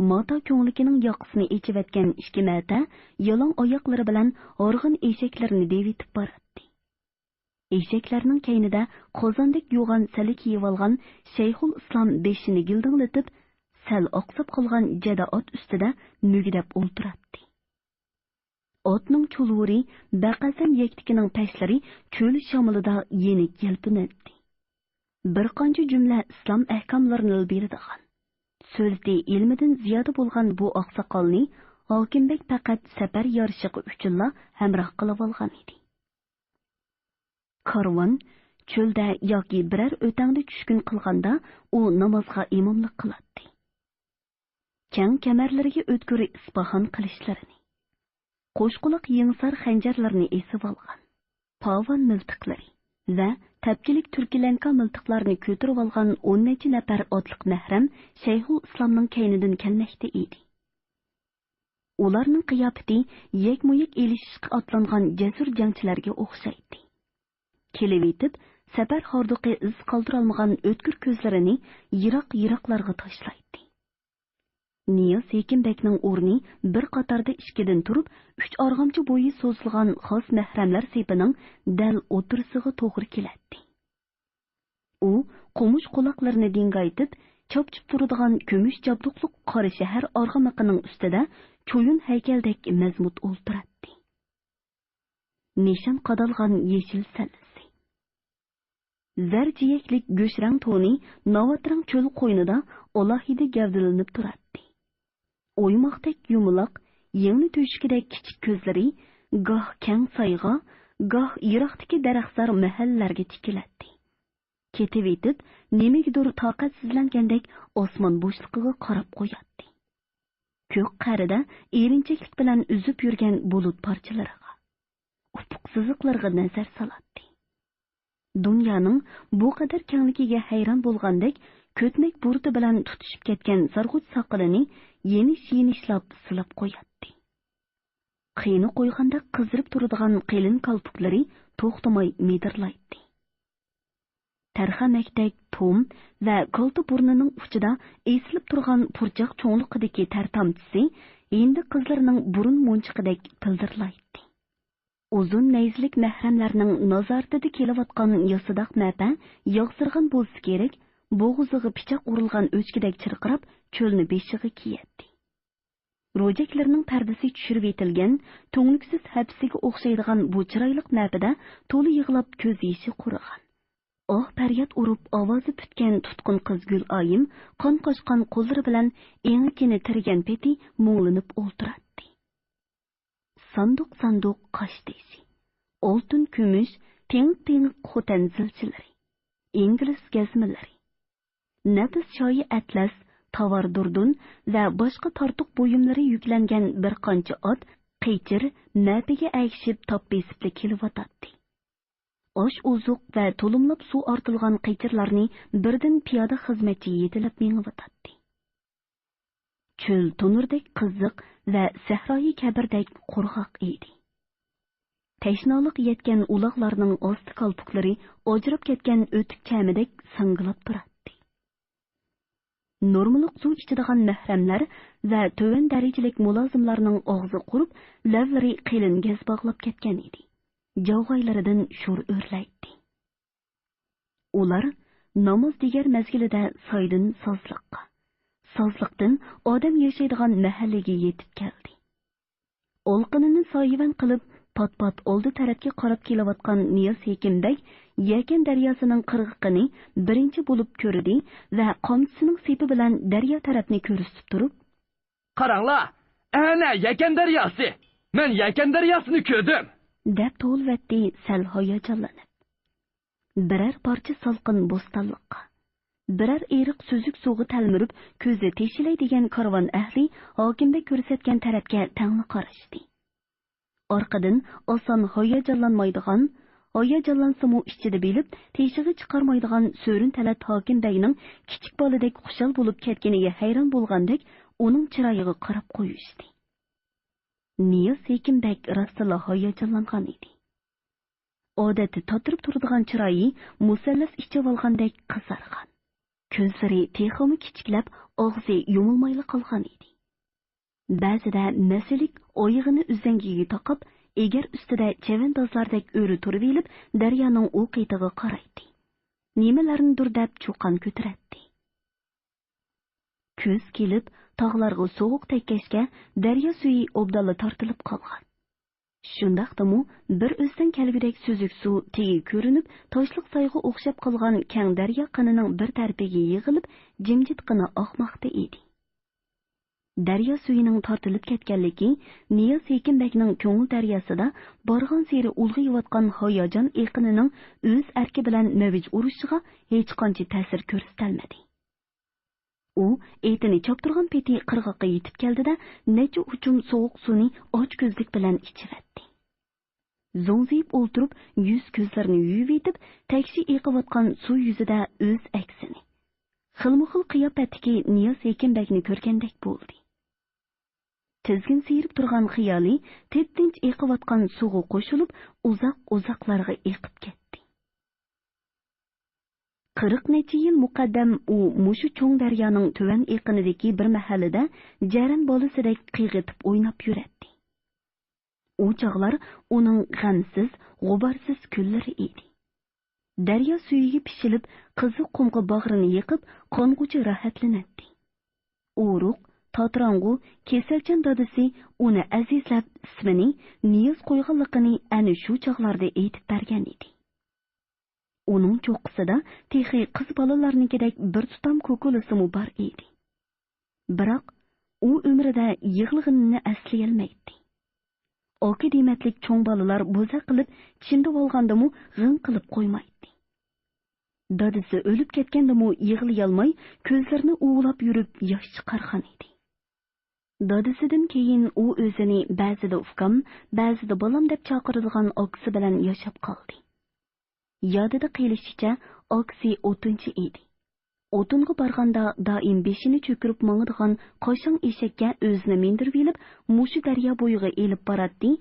ماتا كۆڭلىكىنىڭ ياقىسىنى ئېچىۋەتكەن ئىككى مەتە يالاڭ ئاياقلىرى بىلەن ھارغىن ئېشەكلىرىنى دېۋىتىپ باراتتى. ئېشەكلەرنىڭ كەينىدە قازاندەك يوغان سەلە كىيىۋالغان شەيخۇل ئىسلام بېشىنى گىلدىڭلىتىپ، سەل ئاقساپ قالغان جەدە ئات ئۈستىدە مۈگدەپ ئولتۇراتتى. ئاتنىڭ چۇلۋۇرى بەقەسەم يەكتىكىنىڭ پەشلىرى چۆل شامىلىدا يېنىك يەلپۈنەتتى. بىر قانچە جۈملە ئىسلام ئەھكاملىرىنىلا بېرىدىغان، سۆلىتى ئىلمىدىن زىيادە بولغان بۇ ئاقساقالنى ھاكىم بەگ پەقەت سەپەر يارىشىقى ئۈچۈنلا ھەمراھ قىلىۋالغان ئىدى. كارۋان چۆلدە ياكى بىرەر ئۆتەڭدە چۈشكۈن قىلغاندا، ئۇ نامازغا ئىماملىق قىلاتتى. كەڭ كەمەرلىرىگە ئۆتكۈر ئىسپاھان قىلىچلىرىنى، قوشقۇلاق يېڭىسار خەنجەرلىرىنى ئېسىۋالغان، پاۋان مىلتىقلىرى ۋە تەپكىلىك تۈركىلەنكا مىلتىقلارنى كۆتۈرۈۋالغان ئون نەچچە نەپەر ئاتلىق مەھرەم شەيخۇل ئىسلامنىڭ كەينىدىن كەلمەكتە ئىدى. ئۇلارنىڭ قىياپىتى يەكمۇيەك ئېلىشىشقا ئاتلانغان جەسۇر جەڭچىلەرگە ئوخشايتتى. كېلىۋېتىپ، سەپەر ھاردۇقى ئىز قالدۇرالمىغان ئۆتكۈر كۆزلىرىنى يىراق-يىراقلارغا تاشلايتتى. نىياز ھېكىم بەگنىڭ ئورنى بىر قاتاردا ئىككىدىن تۇرۇپ، ئۈچ ئارغامچا بويى سوزۇلغان خاس مەھرەملەر سېپىنىڭ دەل ئوتتۇرىسىغا توغرا كېلەتتى. ئۇ قومۇش قۇلاقلىرىنى دىڭگايتىپ، چاپچىپ تۇرىدىغان كۈمۈش جابدۇقلۇق قارا شەھەر ئارغىمىقىنىڭ ئۈستىدە چويۇن ھەيكەلدەك مەزمۇت ئولتۇراتتى. نىشان قادالغان يېشىل سەللىسى. زەر جىيەكلىك گۆشرەڭ تونى ناۋات رەڭ چۆل قوينىدا ئالاھىدە گەۋدىلىنىپ تۇراتتى. ئويماقتەك يۇمىلاق، يىڭنە تۆشۈكىدەك كىچىك كۆزلىرى گاھ كەڭ سايغا، گاھ يىراقتىكى دەرەخزار مەھەللىلەرگە تىكىلەتتى. كېتىۋېتىپ، نېمىگىدۇر تاقەتسىزلەنگەندەك ئاسمان بوشلۇقىغا قاراپ قوياتتى. كۆك قەرىدە ئېرىنچەكلىك بىلەن ئۈزۈپ يۈرگەن بۇلۇت پارچىلىرىغا، ئۇپۇق سىزىقلىرىغا نەزەر سالاتتى. دۇنيانىڭ بۇ قەدەر كەڭلىكىگە ھەيران بولغاندەك، كۆتنەك بۇرۇتى بىلەن تۇتىشىپ كەتكەن سارغۇچ ساقىلىنى يېنىش-يېنىشلاپ سىلاپ قوياتتى. قېنى قويغاندەك قىزىرىپ تۇرىدىغان قېلىن كالپۇكلىرى توختىماي مىدىرلايتتى. تەرخەمەكتەك توم ۋە كالتا بۇرنىنىڭ ئۇچىدا ئېسىلىپ تۇرغان پۇرچاق چوڭلۇقىدىكى تەر تامچىسى ھىندى قىزلىرىنىڭ بۇرۇن مونچىقىدەك پىلدىرلايتتى. ئۇزۇن نەيزىلىك مەھرەملەرنىڭ نازارىتىدە كېلىۋاتقان ياسىداق مەپە ياغسىرىغان بولسا كېرەك، بوغۇزىغا پىچاق ئۇرۇلغان ئۆچكىدەك چىرقىراپ، چۆلنى بېشىغا كىيەتتى. روجەكلىرىنىڭ پەردىسى چۈشۈرۈۋېتىلگەن، تۈڭلۈكسىز ھەپسىگە ئوخشايدىغان بۇ چىرايلىق مەپىدە تولا يىغلاپ كۆز يېشى قۇرۇغان. ئاھ پەرياد ئۇرۇپ ئاۋازى پۈتكەن تۇتقۇن قىز گۈلئايىم قان قاچقان قوللىرى بىلەن ئېڭىكىنى تىرىگەن پېتى مۇڭلىنىپ ئولتۇراتتى. ساندۇق-ساندۇق قاش تېشى، ئالتۇن-كۈمۈش، تېڭىق-تېڭىق خوتەن زىلچىلىرى، ئىنگلىز گەزمىلىرى، نەپىس شايى ئەتلەس، تاۋار دۇردۇن ۋە باشقا تارتۇق بۇيۇملىرى يۈكلەنگەن بىر قانچە ئات قېچىر مەپىگە ئەگىشىپ تاپ بېسىپلا كېلىۋاتاتتى. ئاش-ئوزۇق ۋە تولۇملاپ سۇ ئارتىلغان قېچىرلارنى بىردىن پىيادە خىزمەتچى يېتىلەپ مېڭىۋاتاتتى. چۆل تونۇردەك قىزىق ۋە سەھرايى كەبىردەك قۇرغاق ئىدى. تەشنالىق يەتكەن ئۇلاغلارنىڭ ئاستا كالپۇكلىرى ئاجراپ كەتكەن ئۆتۈك چەمىدەك ساڭگىلاپ تۇراتتى. نورمىلىق سۇ ئىچىدىغان مەھرەملەر ۋە تۆۋەن دەرىجىلىك مۇلازىملارنىڭ ئاغزى قۇرۇپ، لەۋلىرى قېلىن گەز باغلاپ كەتكەن ئىدى. جاۋغايلىرىدىن شور ئۆرلەيتتى. ئۇلار ناماز دېگەر مەزگىلىدە سايدىن سازلىققا، سازلىقتىن ئادەم ياشايدىغان مەھەللىگە يېتىپ كەلدى. ئالقىنىنى سايىۋەن قىلىپ، پات-پات ئالدى تەرەپكە قاراپ كېلىۋاتقان نىياز ھېكىم بەگ يەكەن دەرياسىنىڭ قىرغىقىنى بىرىنچى بولۇپ كۆردى ۋە قامچىسىنىڭ سېپى بىلەن دەريا تەرەپنى كۆرسىتىپ تۇرۇپ، «قاراڭلار، ئەنە يەكەن دەرياسى! مەن يەكەن دەرياسىنى كۆردۈم!» دەپ توۋلىۋەتتى سەل ھاياجانلىنىپ. بىرەر پارچە سالقىن بوستانلىققا، بىرەر ئېرىق سۈزۈك سۇغا تەلمۈرۈپ، كۆزى تېشىلەي دېگەن كارۋان ئەھلى ھاكىم بەگ كۆرسەتكەن تەرەپكە تەڭلا قاراشتى. ئارقىدىن ئاسان ھاياجانلانمايدىغان، ھاياجانلانسىمۇ ئىچىدە بىلىپ، تېشىغا چىقارمايدىغان سۆرۈن تەلەت ھاكىم بەگنىڭ كىچىك بالىدەك خۇشال بولۇپ كەتكىنىگە ھەيران بولغاندەك ئۇنىڭ چىرايىغا قاراپ قويۇشتى. نىياز ھېكىم بەگ راستلا ھاياجانلانغان ئىدى. ئادەتتە تاتىرىپ تۇرىدىغان چىرايى مۇسەللەس ئىچىۋالغاندەك قىزارغان. كۆزلىرى تېخىمۇ كىچىكلەپ، ئاغزى يۇمۇلمايلا قالغان ئىدى. بەزىدە مەسىلىك ئايىغىنى ئۈزەڭگىگە تاقاپ، ئېگەر ئۈستىدە چەۋەندازلاردەك ئۆرە تۇرۇۋېلىپ، دەريانىڭ ئۇ قېتىغا قارايتتى. نېمىلەرنىدۇر دەپ چۇقان كۆتۈرەتتى. كۈز كېلىپ، تاغلارغا سوغۇق تەگكەچكە، دەريا سۈيى ئوبدانلا تارتىلىپ قالغان. شۇنداقتىمۇ بىر ئۆستەڭ كەلگۈدەك سۈزۈك سۇ تېگى كۆرۈنۈپ، تاشلىق سايغا ئوخشاپ قالغان كەڭ دەريا قىنىنىڭ بىر تەرىپىگە يىغىلىپ، جىمجىتقىنا ئاقماقتا ئىدى. دەريا سۈيىنىڭ تارتىلىپ كەتكەنلىكى نىياز ھېكىم بەگنىڭ كۆڭۈل دەرياسىدا بارغانسېرى ئۇلغىيىۋاتقان ھاياجان ئېقىنىنىڭ ئۆز ئەركى بىلەن مەۋج ئۇرۇشىغا ھېچقانچە تەسىر كۆرسىتەلمىدى. ئۇ ئېتىنى چاپتۇرغان پېتى قىرغاققا يېتىپ كەلدى-دە، نەچچە ئوچۇم سوغۇق سۇنى ئاچكۆزلۈك بىلەن ئىچىۋەتتى. زوڭزىيىپ ئولتۇرۇپ، يۈز-كۆزلىرىنى يۇيۇۋېتىپ، تەكشى ئېقىۋاتقان سۇ يۈزىدە ئۆز ئەكسىنى، خىلمۇخىل قىياپەتتىكى نىياز ھېكىم بەگنى كۆرگەندەك بولدى. تىزگىنسىيرىپ تۇرغان خىيالى تىپتىنچ ئېقىۋاتقان سۇغا قوشۇلۇپ، ئۇزاق-ئۇزاقلارغا ئېقىپ كەتتى. قىرىق نەچچە يىل مۇقەددەم ئۇ مۇشۇ چوڭ دەريانىڭ تۆۋەن ئېقىنىدىكى بىر مەھەللىدە جەرەن بالىسىدەك قىيغىتىپ ئويناپ يۈرەتتى. ئۇ چاغلار ئۇنىڭ غەمسىز، غۇبارسىز كۈنلىرى ئىدى. دەريا سۈيىگە پىشىلىپ، قىزىق قۇمغا باغرىنى يېقىپ، قانغۇچە راھەتلىنەتتى. ئورۇق، تاتىراڭغۇ، كېسەلچان دادىسى ئۇنى ئەزىزلەپ، ئىسمىنى نىياز قويغانلىقىنى ئەنە شۇ چاغلاردا ئېيتىپ بەرگەن ئىدى. ئۇنىڭ چوققىسىدا تېخى قىز بالىلارنىڭكىدەك بىر تۇتام كوكۇلىسىمۇ بار ئىدى. بىراق ئۇ ئۆمرىدە يىغلىغىنىنى ئەسلىيەلمەيتتى. ئاكا دېمەتلىك چوڭ بالىلار بوزەك قىلىپ چىندىۋالغاندىمۇ غىڭ قىلىپ قويمايتتى. دادىسى ئۆلۈپ كەتكەندىمۇ يىغلىيالماي، كۆزلىرىنى ئۇۋىلاپ يۈرۈپ ياش چىقارغان ئىدى. دادىسىدىن كېيىن ئۇ ئۆزىنى بەزىدە ئۇكام، بەزىدە بالام دەپ چاقىرىدىغان ئاكىسى بىلەن ياشاپ قالدى. يادىدا قېلىشىچە، ئاكىسى ئوتۇنچى ئىدى. ئوتۇنغا بارغاندا دائىم بېشىنى چۆكۈرۈپ ماڭىدىغان قاشاڭ ئېشەككە ئۆزىنى مىندۈرۈۋېلىپ، مۇشۇ دەريا بويىغا ئېلىپ باراتتى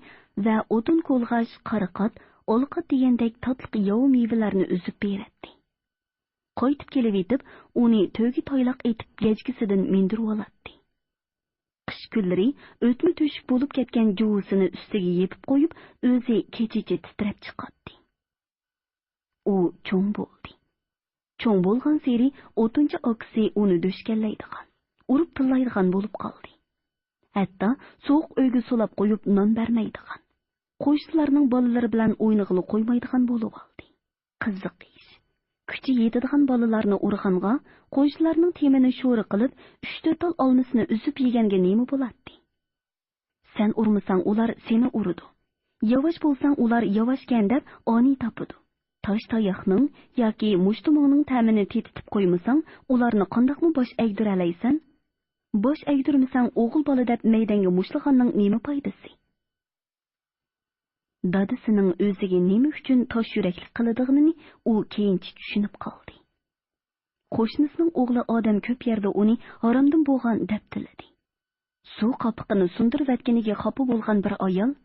ۋە ئوتۇن كولغاش، قاراقات، ئالىقات دېگەندەك تاتلىق ياۋا مېۋىلەرنى ئۈزۈپ بېرەتتى. قايتىپ كېلىۋېتىپ، ئۇنى تۆگە تايلاق ئېتىپ گەجگىسىدىن مىندۈرۈۋالاتتى. قىش كۈنلىرى ئۆتمە تۆشۈك بولۇپ كەتكەن جۇۋىسىنى ئۈستىگە يېپىپ قويۇپ، ئۆزى كېچىچە تىترەپ چىقاتتى. ئۇ چوڭ بولدى. چوڭ بولغانسېرى ئوتۇنچى ئاكىسى ئۇنى دۆشكەللەيدىغان، ئۇرۇپ تىللايدىغان بولۇپ قالدى. ھەتتا سوغۇق ئۆيگە سولاپ قويۇپ نان بەرمەيدىغان، قوشنىلارنىڭ بالىلىرى بىلەن ئوينىغىلى قويمايدىغان بولۇۋالدى. قىزىق ئىش، كۈچى يېتىدىغان بالىلارنى ئۇرغانغا، قوشنىلارنىڭ تېمىنى شورا قىلىپ، ئۈچ تۆت تال ئالمىسىنى ئۈزۈپ يېگەنگە نېمە بولاتتى؟ سەن ئۇرمىساڭ، ئۇلار سېنى ئۇرىدۇ. ياۋاش بولساڭ، ئۇلار ياۋاشكەن دەپ ئانىي تاپىدۇ. تاش تاياقنىڭ ياكى مۇشتۇمۇڭنىڭ تەمىنى تېتىتىپ قويمىساڭ، ئۇلارنى قانداقمۇ باش ئەگدۈرەلەيسەن؟ باش ئەگدۈرمىسەڭ، ئوغۇل بالا دەپ مەيدەڭگە مۇشتلىغاننىڭ نېمە پايدىسى؟ دادىسىنىڭ ئۆزىگە نېمە ئۈچۈن تاش يۈرەكلىك قىلىدىغىنىنى ئۇ كېيىنچە چۈشىنىپ قالدى. قوشنىسىنىڭ ئوغلى ئادەم كۆپ يەردە ئۇنى ھارامدىن بولغان دەپ تىللىدى. سۇ قاپىقىنى سۇندۇرۇۋەتكىنىگە خاپا بولغان بىر ئايال،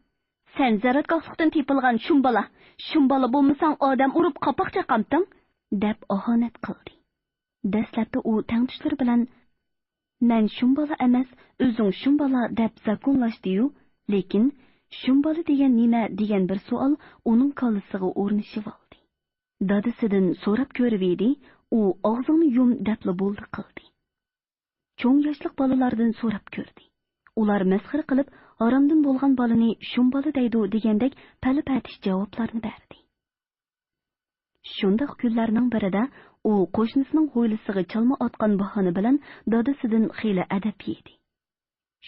«سەن زەرەتگاھلىقتىن تېپىلغان شۇمبالا. شۇمبالا بولمىساڭ، ئادەم ئۇرۇپ قاپاق چاقامتىڭ؟» دەپ ئاھانەت قىلدى. دەسلەپتە ئۇ تەڭتۇشلىرى بىلەن، «مەن شۇمبالا ئەمەس، ئۆزۈڭ شۇمبالا» دەپ زاكونلاشتى-يۇ، لېكىن «شۇمبالا دېگەن نېمە؟» دېگەن بىر سوئال ئۇنىڭ كاللىسىغا ئورنىشىۋالدى. دادىسىدىن سوراپ كۆرۈۋىدى، ئۇ «ئاغزىڭنى يۇم» دەپلا بولدى قىلدى. چوڭ ياشلىق بالىلاردىن سوراپ كۆردى. ئۇلار مەسخىرە قىلىپ، «ھارامدىن بولغان بالىنى شۇمبالا دەيدۇ» دېگەندەك پەلە-پەتىش جاۋابلارنى بەردى. شۇنداق كۈنلەرنىڭ بىرىدە ئۇ قوشنىسىنىڭ ھويلىسىغا چالما ئاتقان باھانە بىلەن دادىسىدىن خېلى ئەدەپ يېدى.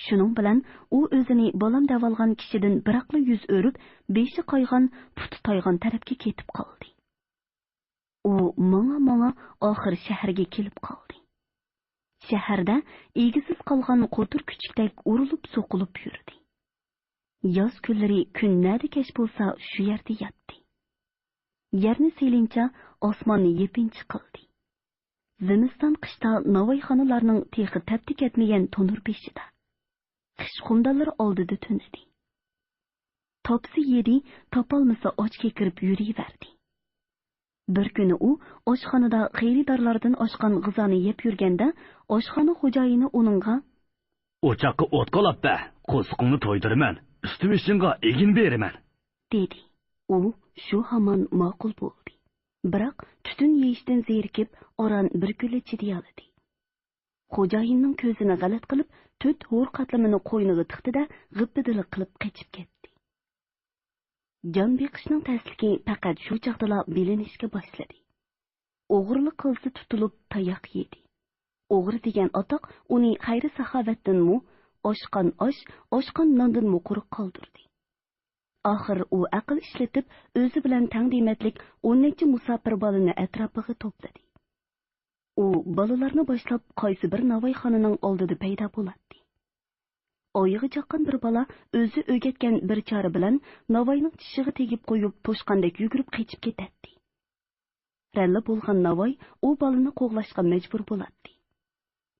شۇنىڭ بىلەن ئۇ ئۆزىنى بالام دەۋالغان كىشىدىن بىراقلا يۈز ئۆرۈپ، بېشى قايغان، پۇتى تايغان تەرەپكە كېتىپ قالدى. ئۇ ماڭا-ماڭا ئاخىر شەھەرگە كېلىپ قالدى. شەھەردە ئىگىسىز قالغان قوتۇر كۈچۈكتەك ئۇرۇلۇپ-سوقۇلۇپ يۈردى. ياز كۈنلىرى كۈن نەدە كەچ بولسا، شۇ يەردە ياتتى. يەرنى سېلىنچا ئاسماننى يېپىنچا قىلدى. زىمىستان قىشتا ناۋايخانىلارنىڭ تېخى تەپتى كەتمىگەن تونۇر بېشىدا، خىش قۇمدانلىرى ئالدىدا تۈنىدى. تاپسا يېدى، تاپالمىسا ئاچ كېكىرىپ يۈرۈۋەردى. بىر كۈنى ئۇ ئاشخانىدا خېرىدارلاردىن ئاشقان غىزانى يەپ يۈرگەندە، ئاشخانا خوجايىنى ئۇنىڭغا، «ئوچاققا ئوت قالاپ بەر، قورسىقىڭنى تويدۇرىمەن، ئۈستى بېشىڭغا ئېگىن بېرىمەن» دېدى. ئۇ شۇ ھامان ماقۇل بولدى. بىراق تۈتۈن يېيىشتىن زېرىكىپ، ئاران بىر كۈنلا چىدىيالىدى. خوجايىننىڭ كۆزىنى غەلەت قىلىپ، تۆت ھور قاتلىمىنى قوينىغا تىقتى-دە، غىپپىدىلا قىلىپ قېچىپ كەتتى. جان بېقىشنىڭ تەسلىكى پەقەت شۇ چاغدىلا بىلىنىشكە باشلىدى. ئوغرىلىق قىلسا تۇتۇلۇپ تاياق يېدى. ئوغرى دېگەن ئاتاق ئۇنى خەير-ساخاۋەتتىنمۇ، ئاشقان ئاش، ئاشقان ناندىنمۇ قۇرۇق قالدۇردى. ئاخىر ئۇ ئەقىل ئىشلىتىپ، ئۆزى بىلەن تەڭ دېمەتلىك ئون نەچچە مۇساپىر بالىنى ئەتراپىغا توپلىدى. ئۇ بالىلارنى باشلاپ قايسى بىر ناۋايخانىنىڭ ئالدىدا پەيدا بولاتتى. ئايىغى چاققان بىر بالا ئۆزى ئۆگەتكەن بىر چارە بىلەن ناۋاينىڭ چىشىغا تېگىپ قويۇپ، توشقاندەك يۈگۈرۈپ قېچىپ كېتەتتى. رەنلى بولغان ناۋاي ئۇ بالىنى قوغلاشقا مەجبۇر بولاتتى.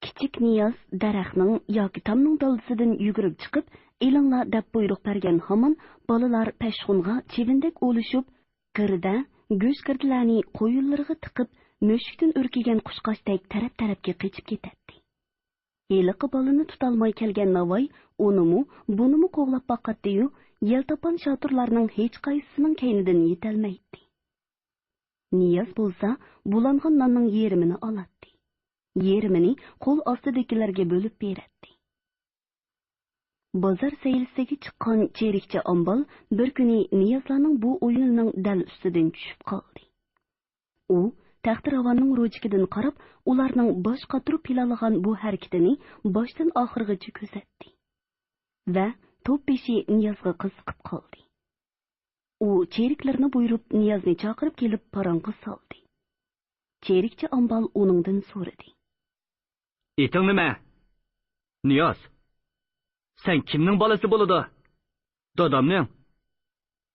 كىچىك نىياز دەرەخنىڭ ياكى تامنىڭ دالدىسىدىن يۈگۈرۈپ چىقىپ، «ئېلىڭلار» دەپ بۇيرۇق بەرگەن ھامان، بالىلار پەشقۇنغا چىۋىندەك ئولىشىپ، گىردە، گۆشگىردىلەرنى قويۇنلىرىغا تىقىپ، مۈشۈكتىن ئۈركۈگەن قۇشقاچتەك تەرەپ-تەرەپكە قېچىپ كېتەتتى. ھېلىقى بالىنى تۇتالماي كەلگەن ناۋاي ئۇنىمۇ، بۇنىمۇ قوغلاپ باقاتتى-يۇ، يەلتاپان شاتۇرلارنىڭ ھېچقايسىسىنىڭ كەينىدىن يېتەلمەيتتى. نىياز بولسا بۇلانغان ناننىڭ يېرىمىنى ئالاتتى. يېرىمىنى قول ئاستىدىكىلەرگە بۆلۈپ بېرەتتى. بازار سەيلىسىگە چىققان چېرىكچى ئامبال بىر كۈنى نىيازلارنىڭ بۇ ئويۇنىنىڭ دەل ئۈستىدىن چۈشۈپ قالدى. ئۇ تەختىراۋاننىڭ روجىكىدىن قاراپ، ئۇلارنىڭ باش قاتۇرۇپ پىلانلىغان بۇ ھەرىكىتىنى باشتىن ئاخىرغىچە كۆزەتتى ۋە توپ بېشى نىيازغا قىزىقىپ قالدى. ئۇ چېرىكلىرىنى بۇيرۇپ، نىيازنى چاقىرىپ كېلىپ پاراڭغا سالدى. چېرىكچى ئامبال ئۇنىڭدىن سورىدى. ئېتىڭ نېمە؟ نىياز، سەن كىمنىڭ بالىسى بولىدۇ؟ دادامنىڭ.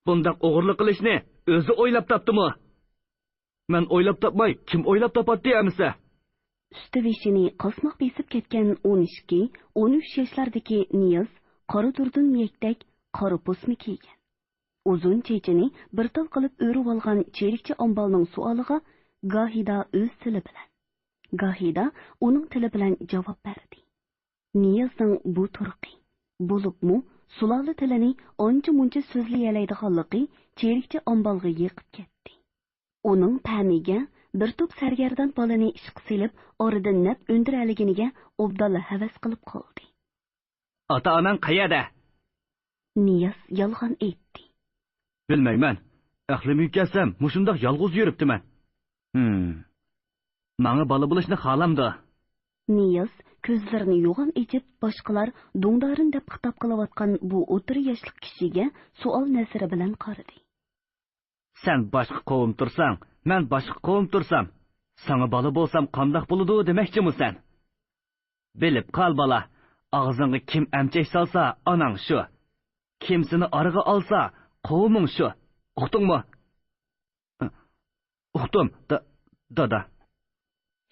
بۇنداق ئوغرىلىق قىلىشنى ئۆزى ئويلاپ تاپتىمۇ؟ مەن ئويلاپ تاپماي، كىم ئويلاپ تاپاتتى ئەمىسە؟ ئۈستى بېشىنى قاسماق بېسىپ كەتكەن ئون ئىككى، ئون ئۈچ ياشلاردىكى نىياز قارا دۇردۇن مېيەكتەك قارا پوسما كىيگەن. ئۇزۇن چېچىنى بىر تال قىلىپ ئۆرۈۋالغان چېرىكچى ئامبالنىڭ سوئالىغا گاھىدا ئۆز تىلى بىلەن، گاھىدا ئۇنىڭ تىلى بىلەن جاۋاب بەردى. نىيازنىڭ بۇ تۇرقى، بولۇپمۇ سۇلالە تىلىنى ئانچە-مۇنچە سۆزلىيەلەيدىغانلىقى چېرىكچى ئامبالغا يېقىپ كەتتى. ئۇنىڭ پەمىگە بىر توپ سەرگەردان بالىنى ئىشقا سېلىپ، ئارىدىن نەپ ئۈندۈرەلىگىنىگە ئوبدانلا ھەۋەس قىلىپ قالدى. ئاتا-ئاناڭ قەيەردە؟ نىياز يالغان ئېيتتى. بىلمەيمەن. ئەقلىمگە كەلسەم، مۇشۇنداق يالغۇز يۈرۈپتىمەن. ھىم. ماڭا بالا بولۇشنى خالامدۇ؟ نىياز كۆزلىرىنى يوغان ئېچىپ، باشقىلار دۇڭدارىن دەپ خىتاب قىلىۋاتقان بۇ ئوتتۇرا ياشلىق كىشىگە سوئال نەزىرى بىلەن قارىدى. سەن باشقا قوۋم تۇرساڭ، مەن باشقا قوۋم تۇرسام، ساڭا بالا بولسام قانداق بولىدۇ دېمەكچىمۇ سەن؟ بىلىپ قال، بالا، ئاغزىڭغا كىم ئەمچەك سالسا، ئاناڭ شۇ. كىم سېنى ئارىغا ئالسا، قوۋمۇڭ شۇ. ئۇقتۇڭمۇ؟ ئۇقتۇم، دا-، دادا.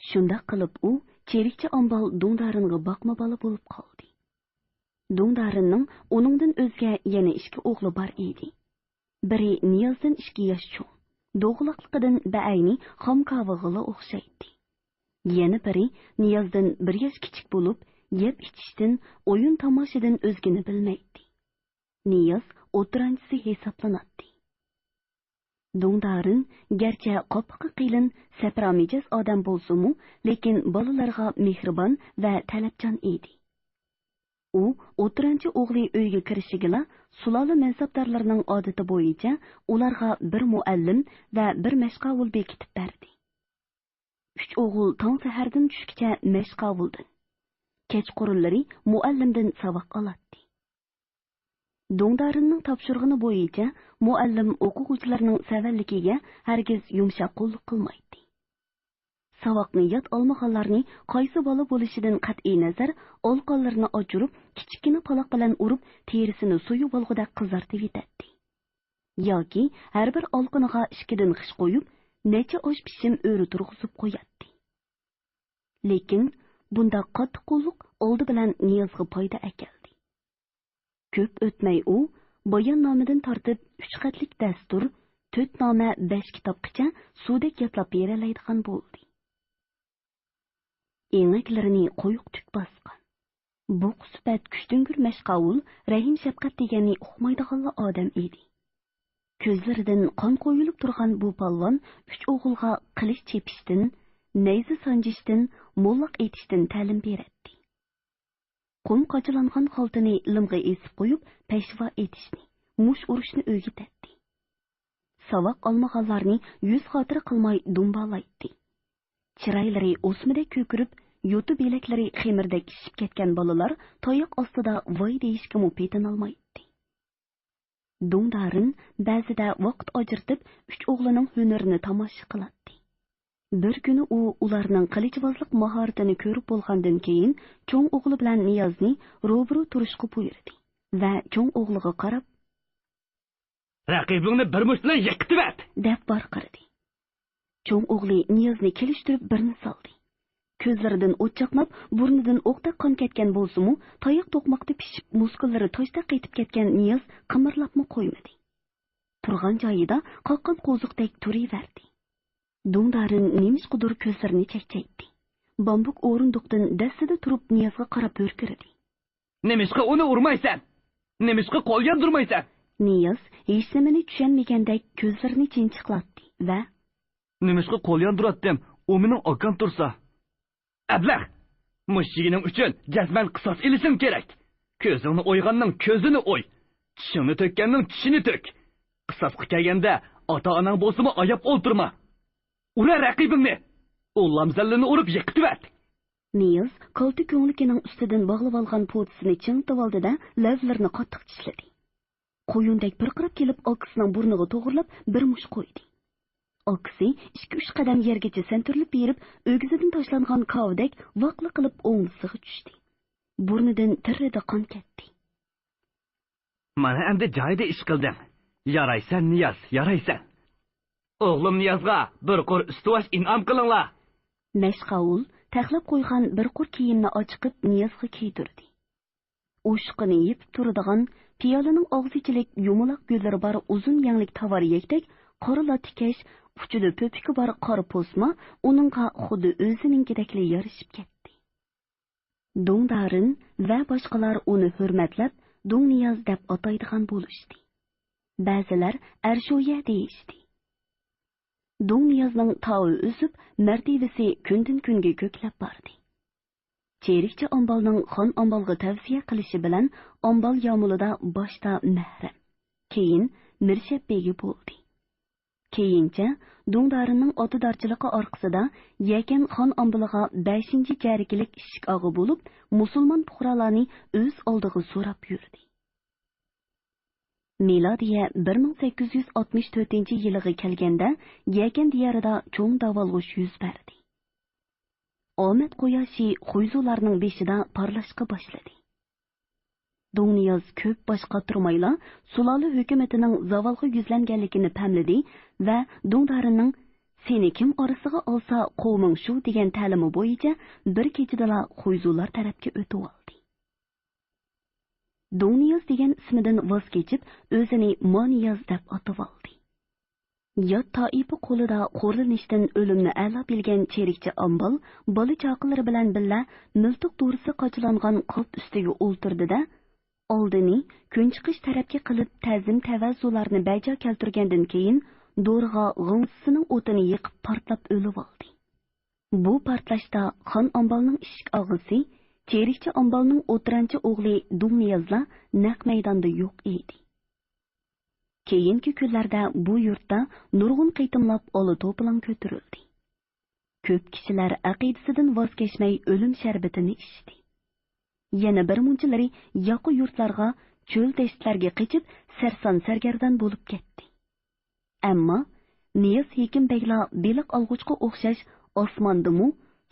شۇنداق قىلىپ ئۇ چېرىكچى ئامبال دۇڭدارىنغا باقما بالا بولۇپ قالدى. دۇڭدارىننىڭ ئۇنىڭدىن ئۆزگە يەنە ئىككى ئوغلى بار ئىدى. بىرى نىيازدىن ئىككى ياش چوڭ، دوغىلاقلىقىدىن بەئەينى خام كاۋىغىلا ئوخشايتتى. يەنە بىرى نىيازدىن بىر ياش كىچىك بولۇپ، يەپ ئىچىشتىن، ئويۇن تاماشىدىن ئۆزگىنى بىلمەيتتى. نىياز ئوتتۇرانچىسى ھېسابلىناتتى. دۇڭدارىن گەرچە قاپىقى قېلىن، سەپرا مىجەز ئادەم بولسىمۇ، لېكىن بالىلارغا مېھرىبان ۋە تەلەپچان ئىدى. ئۇ ئوتتۇرانچى ئوغلى ئۆيگە كىرىشىگىلا، سۇلالە مەنسەپدارلىرىنىڭ ئادىتى بويىچە ئۇلارغا بىر مۇئەللىم ۋە بىر مەشقاۋۇل بېكىتىپ بەردى. ئۈچ ئوغۇل تاڭ سەھەردىن چۈشكىچە مەشقاۋۇلدىن، كەچقۇرۇنلىرى مۇئەللىمدىن ساۋاق ئالاتتى. دۇڭدارىننىڭ تاپشۇرغىنى بويىچە مۇئەللىم ئوقۇغۇچىلارنىڭ سەۋەنلىكىگە ھەرگىز يۇمشاق قوللۇق قىلمايتتى. ساۋاقنى ياد ئالمىغانلارنى قايسى بالا بولۇشىدىن قەتئىينەزەر، ئالىقانلىرىنى ئاچۇرۇپ، كىچىككىنە پالاق بىلەن ئۇرۇپ، تېرىسىنى سويۇۋالغۇدەك قىزارتىۋېتەتتى. ياكى ھەر بىر ئالىقىنىغا ئىككىدىن خىش قويۇپ، نەچچە ئاش پىشىم ئۆرە تۇرغۇزۇپ قوياتتى. لېكىن بۇنداق قاتتىق قوللۇق ئالدى بىلەن نىيازغا پايدا ئەكەلدى. كۆپ ئۆتمەي ئۇ باياننامىدىن تارتىپ ئۈچ خەتلىك دەستۇر، تۆت نامە، بەش كىتابقىچە سۇدەك يادلاپ بېرەلەيدىغان بولدى. ئېڭەكلىرىنى قويۇق تۈك باسقان، بۇقا سۈپەت كۈچتۈڭگۈر مەشقاۋۇل رەھىم-شەپقەت دېگەننى ئۇقمايدىغانلا ئادەم ئىدى. كۆزلىرىدىن قان قۇيۇلۇپ تۇرغان بۇ پالۋان ئۈچ ئوغۇلغا قىلىچ چېپىشتىن، نەيزە سانجىشتىن، موللاق ئېتىشتىن تەلىم بېرەتتى. قۇم قاچىلانغان خالتىنى لىمغا ئېسىپ قويۇپ، پەشۋا ئېتىشنى، مۇش ئۇرۇشنى ئۆگىتەتتى. ساۋاق ئالمىغانلارنى يۈز خاتىرە قىلماي دۇمبالايتتى. چىرايلىرى ئوسمىدەك كۆكىرىپ، يوتا بىلەكلىرى خېمىردەك شىشىپ كەتكەن بالىلار تاياق ئاستىدا ۋاي دېيىشكىمۇ پېتىنالمايتتى. دۇڭدارىن بەزىدە ۋاقىت ئاجرىتىپ، ئۈچ ئوغلىنىڭ ھۈنىرىنى تاماشا قىلاتتى. بىر كۈنى ئۇ ئۇلارنىڭ قىلىچۋازلىق ماھارىتىنى كۆرۈپ بولغاندىن كېيىن، چوڭ ئوغلى بىلەن نىيازنى روبىرو تۇرۇشقا بۇيرۇدى ۋە چوڭ ئوغلىغا قاراپ، رەقىبىڭنى بىر مۇشت بىلەن يىقىتىۋەت! دەپ ۋارقىرىدى. چوڭ ئوغلى نىيازنى كېلىشتۈرۈپ بىرنى سالدى. كۆزلىرىدىن ئوت چاقناپ، بۇرنىدىن ئوقتەك قان كەتكەن بولسىمۇ، تاياق توقماقتا پىشىپ، مۇسكۇللىرى تاشتەك قېتىپ كەتكەن نىياز قىمىرلاپمۇ قويمىدى. تۇرغان جايىدا قاققان قوزۇقتەك تۇرۇۋەردى. دۇڭدارىن نېمىشقىدۇر كۆزلىرىنى چەكچەيتتى. بامبۇك ئورۇندۇقتىن دەسسىدە تۇرۇپ نىيازغا قاراپ ھۆركىرىدى. نېمىشقا ئۇنى ئۇرمايسەن؟ نېمىشقا قول ياندۇرمايسەن؟ نىياز ھېچنېمىنى چۈشەنمىگەندەك كۆزلىرىنى چىڭچىقلاتتى ۋە نېمىشقا قول ياندۇراتتىم؟ ئۇ مېنىڭ ئاكام تۇرسا. ئەبلەخ! مۇشۇ يېگىنىڭ ئۈچۈن جەزمەن قىساس ئېلىشىڭ كېرەك. كۆزۈڭنى ئويغاننىڭ كۆزىنى ئوي. چىشىڭنى تۆككەننىڭ چىشىنى تۆك. قىساسقا كەلگەندە ئاتا-ئاناڭ بولسىمۇ ئاياپ ئولتۇرما. ئۇرە رەقىبىڭنى! ئۇ لامزەللىنى ئۇرۇپ يىقىتىۋەت! نىياز كالتە كۆڭلىكىنىڭ ئۈستىدىن باغلىۋالغان پوتىسىنى چىڭىتىۋالدى-دە، لەۋلىرىنى قاتتىق چىشلىدى. قۇيۇندەك پىرقىراپ كېلىپ، ئاكىسىنىڭ بۇرنىغا توغرىلاپ بىر مۇش قويدى. ئاكىسى ئىككى-ئۈچ قەدەم يەرگىچە سەنتۈرۈلۈپ بېرىپ، ئۆگزىدىن تاشلانغان كاۋىدەك ۋاقلا قىلىپ ئوڭدىسىغا چۈشتى. بۇرنىدىن تىررىدە قان كەتتى. مانا ئەمدى جايىدا ئىش قىلدىڭ. يارايسەن، نىياز، يارايسەن. ئوغلۇم نىيازغا بىر قۇر ئۈستىۋاش ئىنئام قىلىڭلار. مەشقاۋۇل تەخلەپ قويغان بىر قۇر كىيىمنى ئاچىقىپ نىيازغا كىيدۈردى. ئوشۇقىنى يېپىپ تۇرىدىغان، پىيالىنىڭ ئاغزىچىلىك يۇمىلاق گۈللىرى بار ئۇزۇن يەڭلىك تاۋار يەكتەك قارا لاتىكەش، ئۇچىدا پۆپۈكى بار قارا پوسما ئۇنىڭغا خۇددى ئۆزىنىڭكىدەكلا يارىشىپ كەتتى. دۇڭدارىن ۋە باشقىلار ئۇنى ھۆرمەتلەپ، دۇڭنىياز دەپ ئاتايدىغان بولۇشتى. بەزىلەر ئەرشويە دېيىشتى. دۇڭنىيازنىڭ تاۋى ئۆسۈپ، مەرتىۋىسى كۈندىن-كۈنگە كۆكلەپ باردى. چېرىكچى ئامبالنىڭ خان ئامبالغا تەۋسىيە قىلىشى بىلەن ئامبال يامۇلىدا باشتا مەھرەم، كېيىن مىرشەپ بېگى بولدى. كېيىنچە دۇڭدارىننىڭ ئاتىدارچىلىقى ئارقىسىدا يەكەن خان ئامبىلىغا بەشىنچى جەرگىلىك ئىشىك ئاغا بولۇپ، مۇسۇلمان پۇقرالارنى ئۆز ئالدىغا سوراپ يۈردى. مىلادىيە بىر مىڭ سەككىز يۈز ئاتمىش تۆتىنچى يىلىغا كەلگەندە، يەكەن دىيارىدا چوڭ داۋالغۇش يۈز بەردى. ئامەت قۇياشى خۇيزۇلارنىڭ بېشىدا پارلاشقا باشلىدى. دۇڭنىياز كۆپ باش قاتۇرمايلا، سۇلالە ھۆكۈمىتىنىڭ زاۋالغا يۈزلەنگەنلىكىنى پەملىدى ۋە دۇڭدارىننىڭ «سېنى كىم ئارىسىغا ئالسا، قوۋمىڭ شۇ» دېگەن تەلىمى بويىچە بىر كېچىدىلا خۇيزۇلار تەرەپكە ئۆتۈۋالدى. دۇڭنىياز دېگەن ئىسمىدىن ۋاز كېچىپ، ئۆزىنى مانىياز دەپ ئاتىۋالدى. يات تائىپە قولىدا خورلىنىشتىن ئۆلۈمنى ئەلا بىلگەن چېرىكچى ئامبال بالا-چاقىلىرى بىلەن بىللە مىلتىق دورىسى قاچىلانغان قاپ ئۈستىگە ئولتۇردى-دە، ئالدىنى كۈنچىقىش تەرەپكە قىلىپ تەزىم-تەۋەزۇلارنى بەجا كەلتۈرگەندىن كېيىن، دورىغا غىڭسىسىنىڭ ئوتىنى يېقىپ پارتلاپ ئۆلۈۋالدى. بۇ پارتلاشتا خان ئامبالنىڭ ئىشىك ئاغىسى، چېرىكچى ئامبالنىڭ ئوتتۇرانچى ئوغلى دۇڭنىيازلا نەق مەيداندا يوق ئىدى. كېيىنكى كۈنلەردە بۇ يۇرتتا نۇرغۇن قېتىملاپ ئالا توپىلاڭ كۆتۈرۈلدى. كۆپ كىشىلەر ئەقىدىسىدىن ۋاز كەچمەي ئۆلۈم شەربىتىنى ئىچتى. يەنە بىر مۇنچىلىرى ياقا يۇرتلارغا، چۆل-دەشتلەرگە قېچىپ، سەرسان-سەرگەردان بولۇپ كەتتى. ئەمما نىياز ھېكىم بەگلا بېلىق ئالغۇچقا ئوخشاش ئاسماندىمۇ،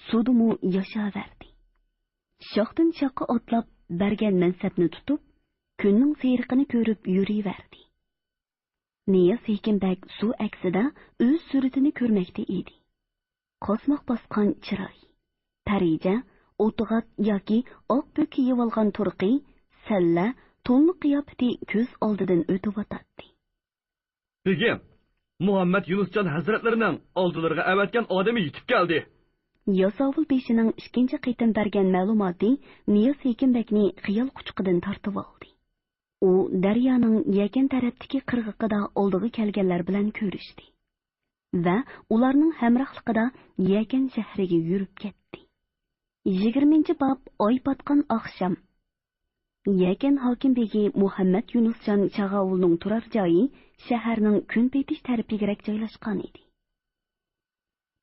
سۇدىمۇ ياشاۋەردى. شاختىن-شاخقا ئاتلاپ، بەرگەن مەنسەپنى تۇتۇپ، كۈننىڭ سېرىقىنى كۆرۈپ يۈرۈۋەردى. نىياز ھېكىم بەگ سۇ ئەكسىدە ئۆز سۈرىتىنى كۆرمەكتە ئىدى. قاسماق باسقان چىراي، پەرىجە، ئوتغات ياكى ئاق پۆك كىيىۋالغان تۇرقى، سەللە، تونلۇق قىياپىتى كۆز ئالدىدىن ئۆتۈۋاتاتتى. بېگىم، مۇھەممەد يۇنۇسجان ھەزرەتلىرىنىڭ ئالدىلىرىغا ئەۋەتكەن ئادىمى يېتىپ كەلدى. ياساۋۇل بېشىنىڭ ئىككىنچى قېتىم بەرگەن مەلۇماتى نىياز ھېكىم بەگنى خىيال قۇچىقىدىن تارتىۋالدى. ئۇ دەريانىڭ يەكەن تەرەپتىكى قىرغىقىدا ئالدىغا كەلگەنلەر بىلەن كۆرۈشتى ۋە ئۇلارنىڭ ھەمراھلىقىدا يەكەن شەھىرىگە يۈرۈپ كەتتى. يىگىرمىنچى باب، ئاي پاتقان ئاخشام. يەكەن ھاكىم بېگى مۇھەممەد يۇنۇسجان چاغاۋۇلنىڭ تۇرار جايى شەھەرنىڭ كۈنپېتىش تەرىپىگىرەك جايلاشقان ئىدى.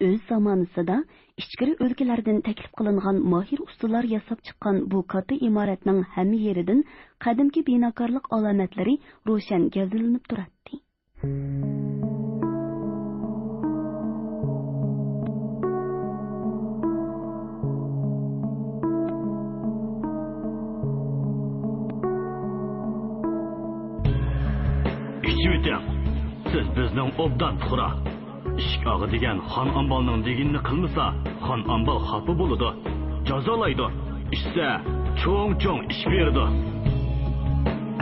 ئۆز زامانىسىدا ئىچكىرى ئۆلكىلەردىن تەكلىپ قىلىنغان ماھىر ئۇستىلار ياساپ چىققان بۇ كاتتا ئىمارەتنىڭ ھەممە يېرىدىن قەدىمكى بىناكارلىق ئالامەتلىرى روشەن گەۋدىلىنىپ تۇراتتى. ئىچىۋېتىڭ. سىز بىزنىڭ ئوبدان پۇقرا. ئىشىك ئاغا دېگەن خان ئامبالنىڭ دېگىنىنى قىلمىسا، خان ئامبال خاپا بولىدۇ، جازالايدۇ. ئىچسە، چوڭ-چوڭ ئىش بېرىدۇ.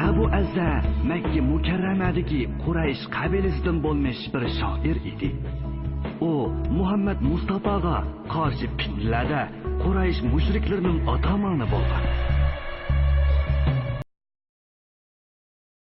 ئەبۇ ئەززە مەككە مۇكەررەمەدىكى قۇرەيش قەبىلىسىدىن بولمىش بىر شائىر ئىدى. ئۇ مۇھەممەد مۇستاپاغا قارشى پىتنىلەردە قۇرەيش مۇشرىكلىرىنىڭ ئاتامانى بولغان.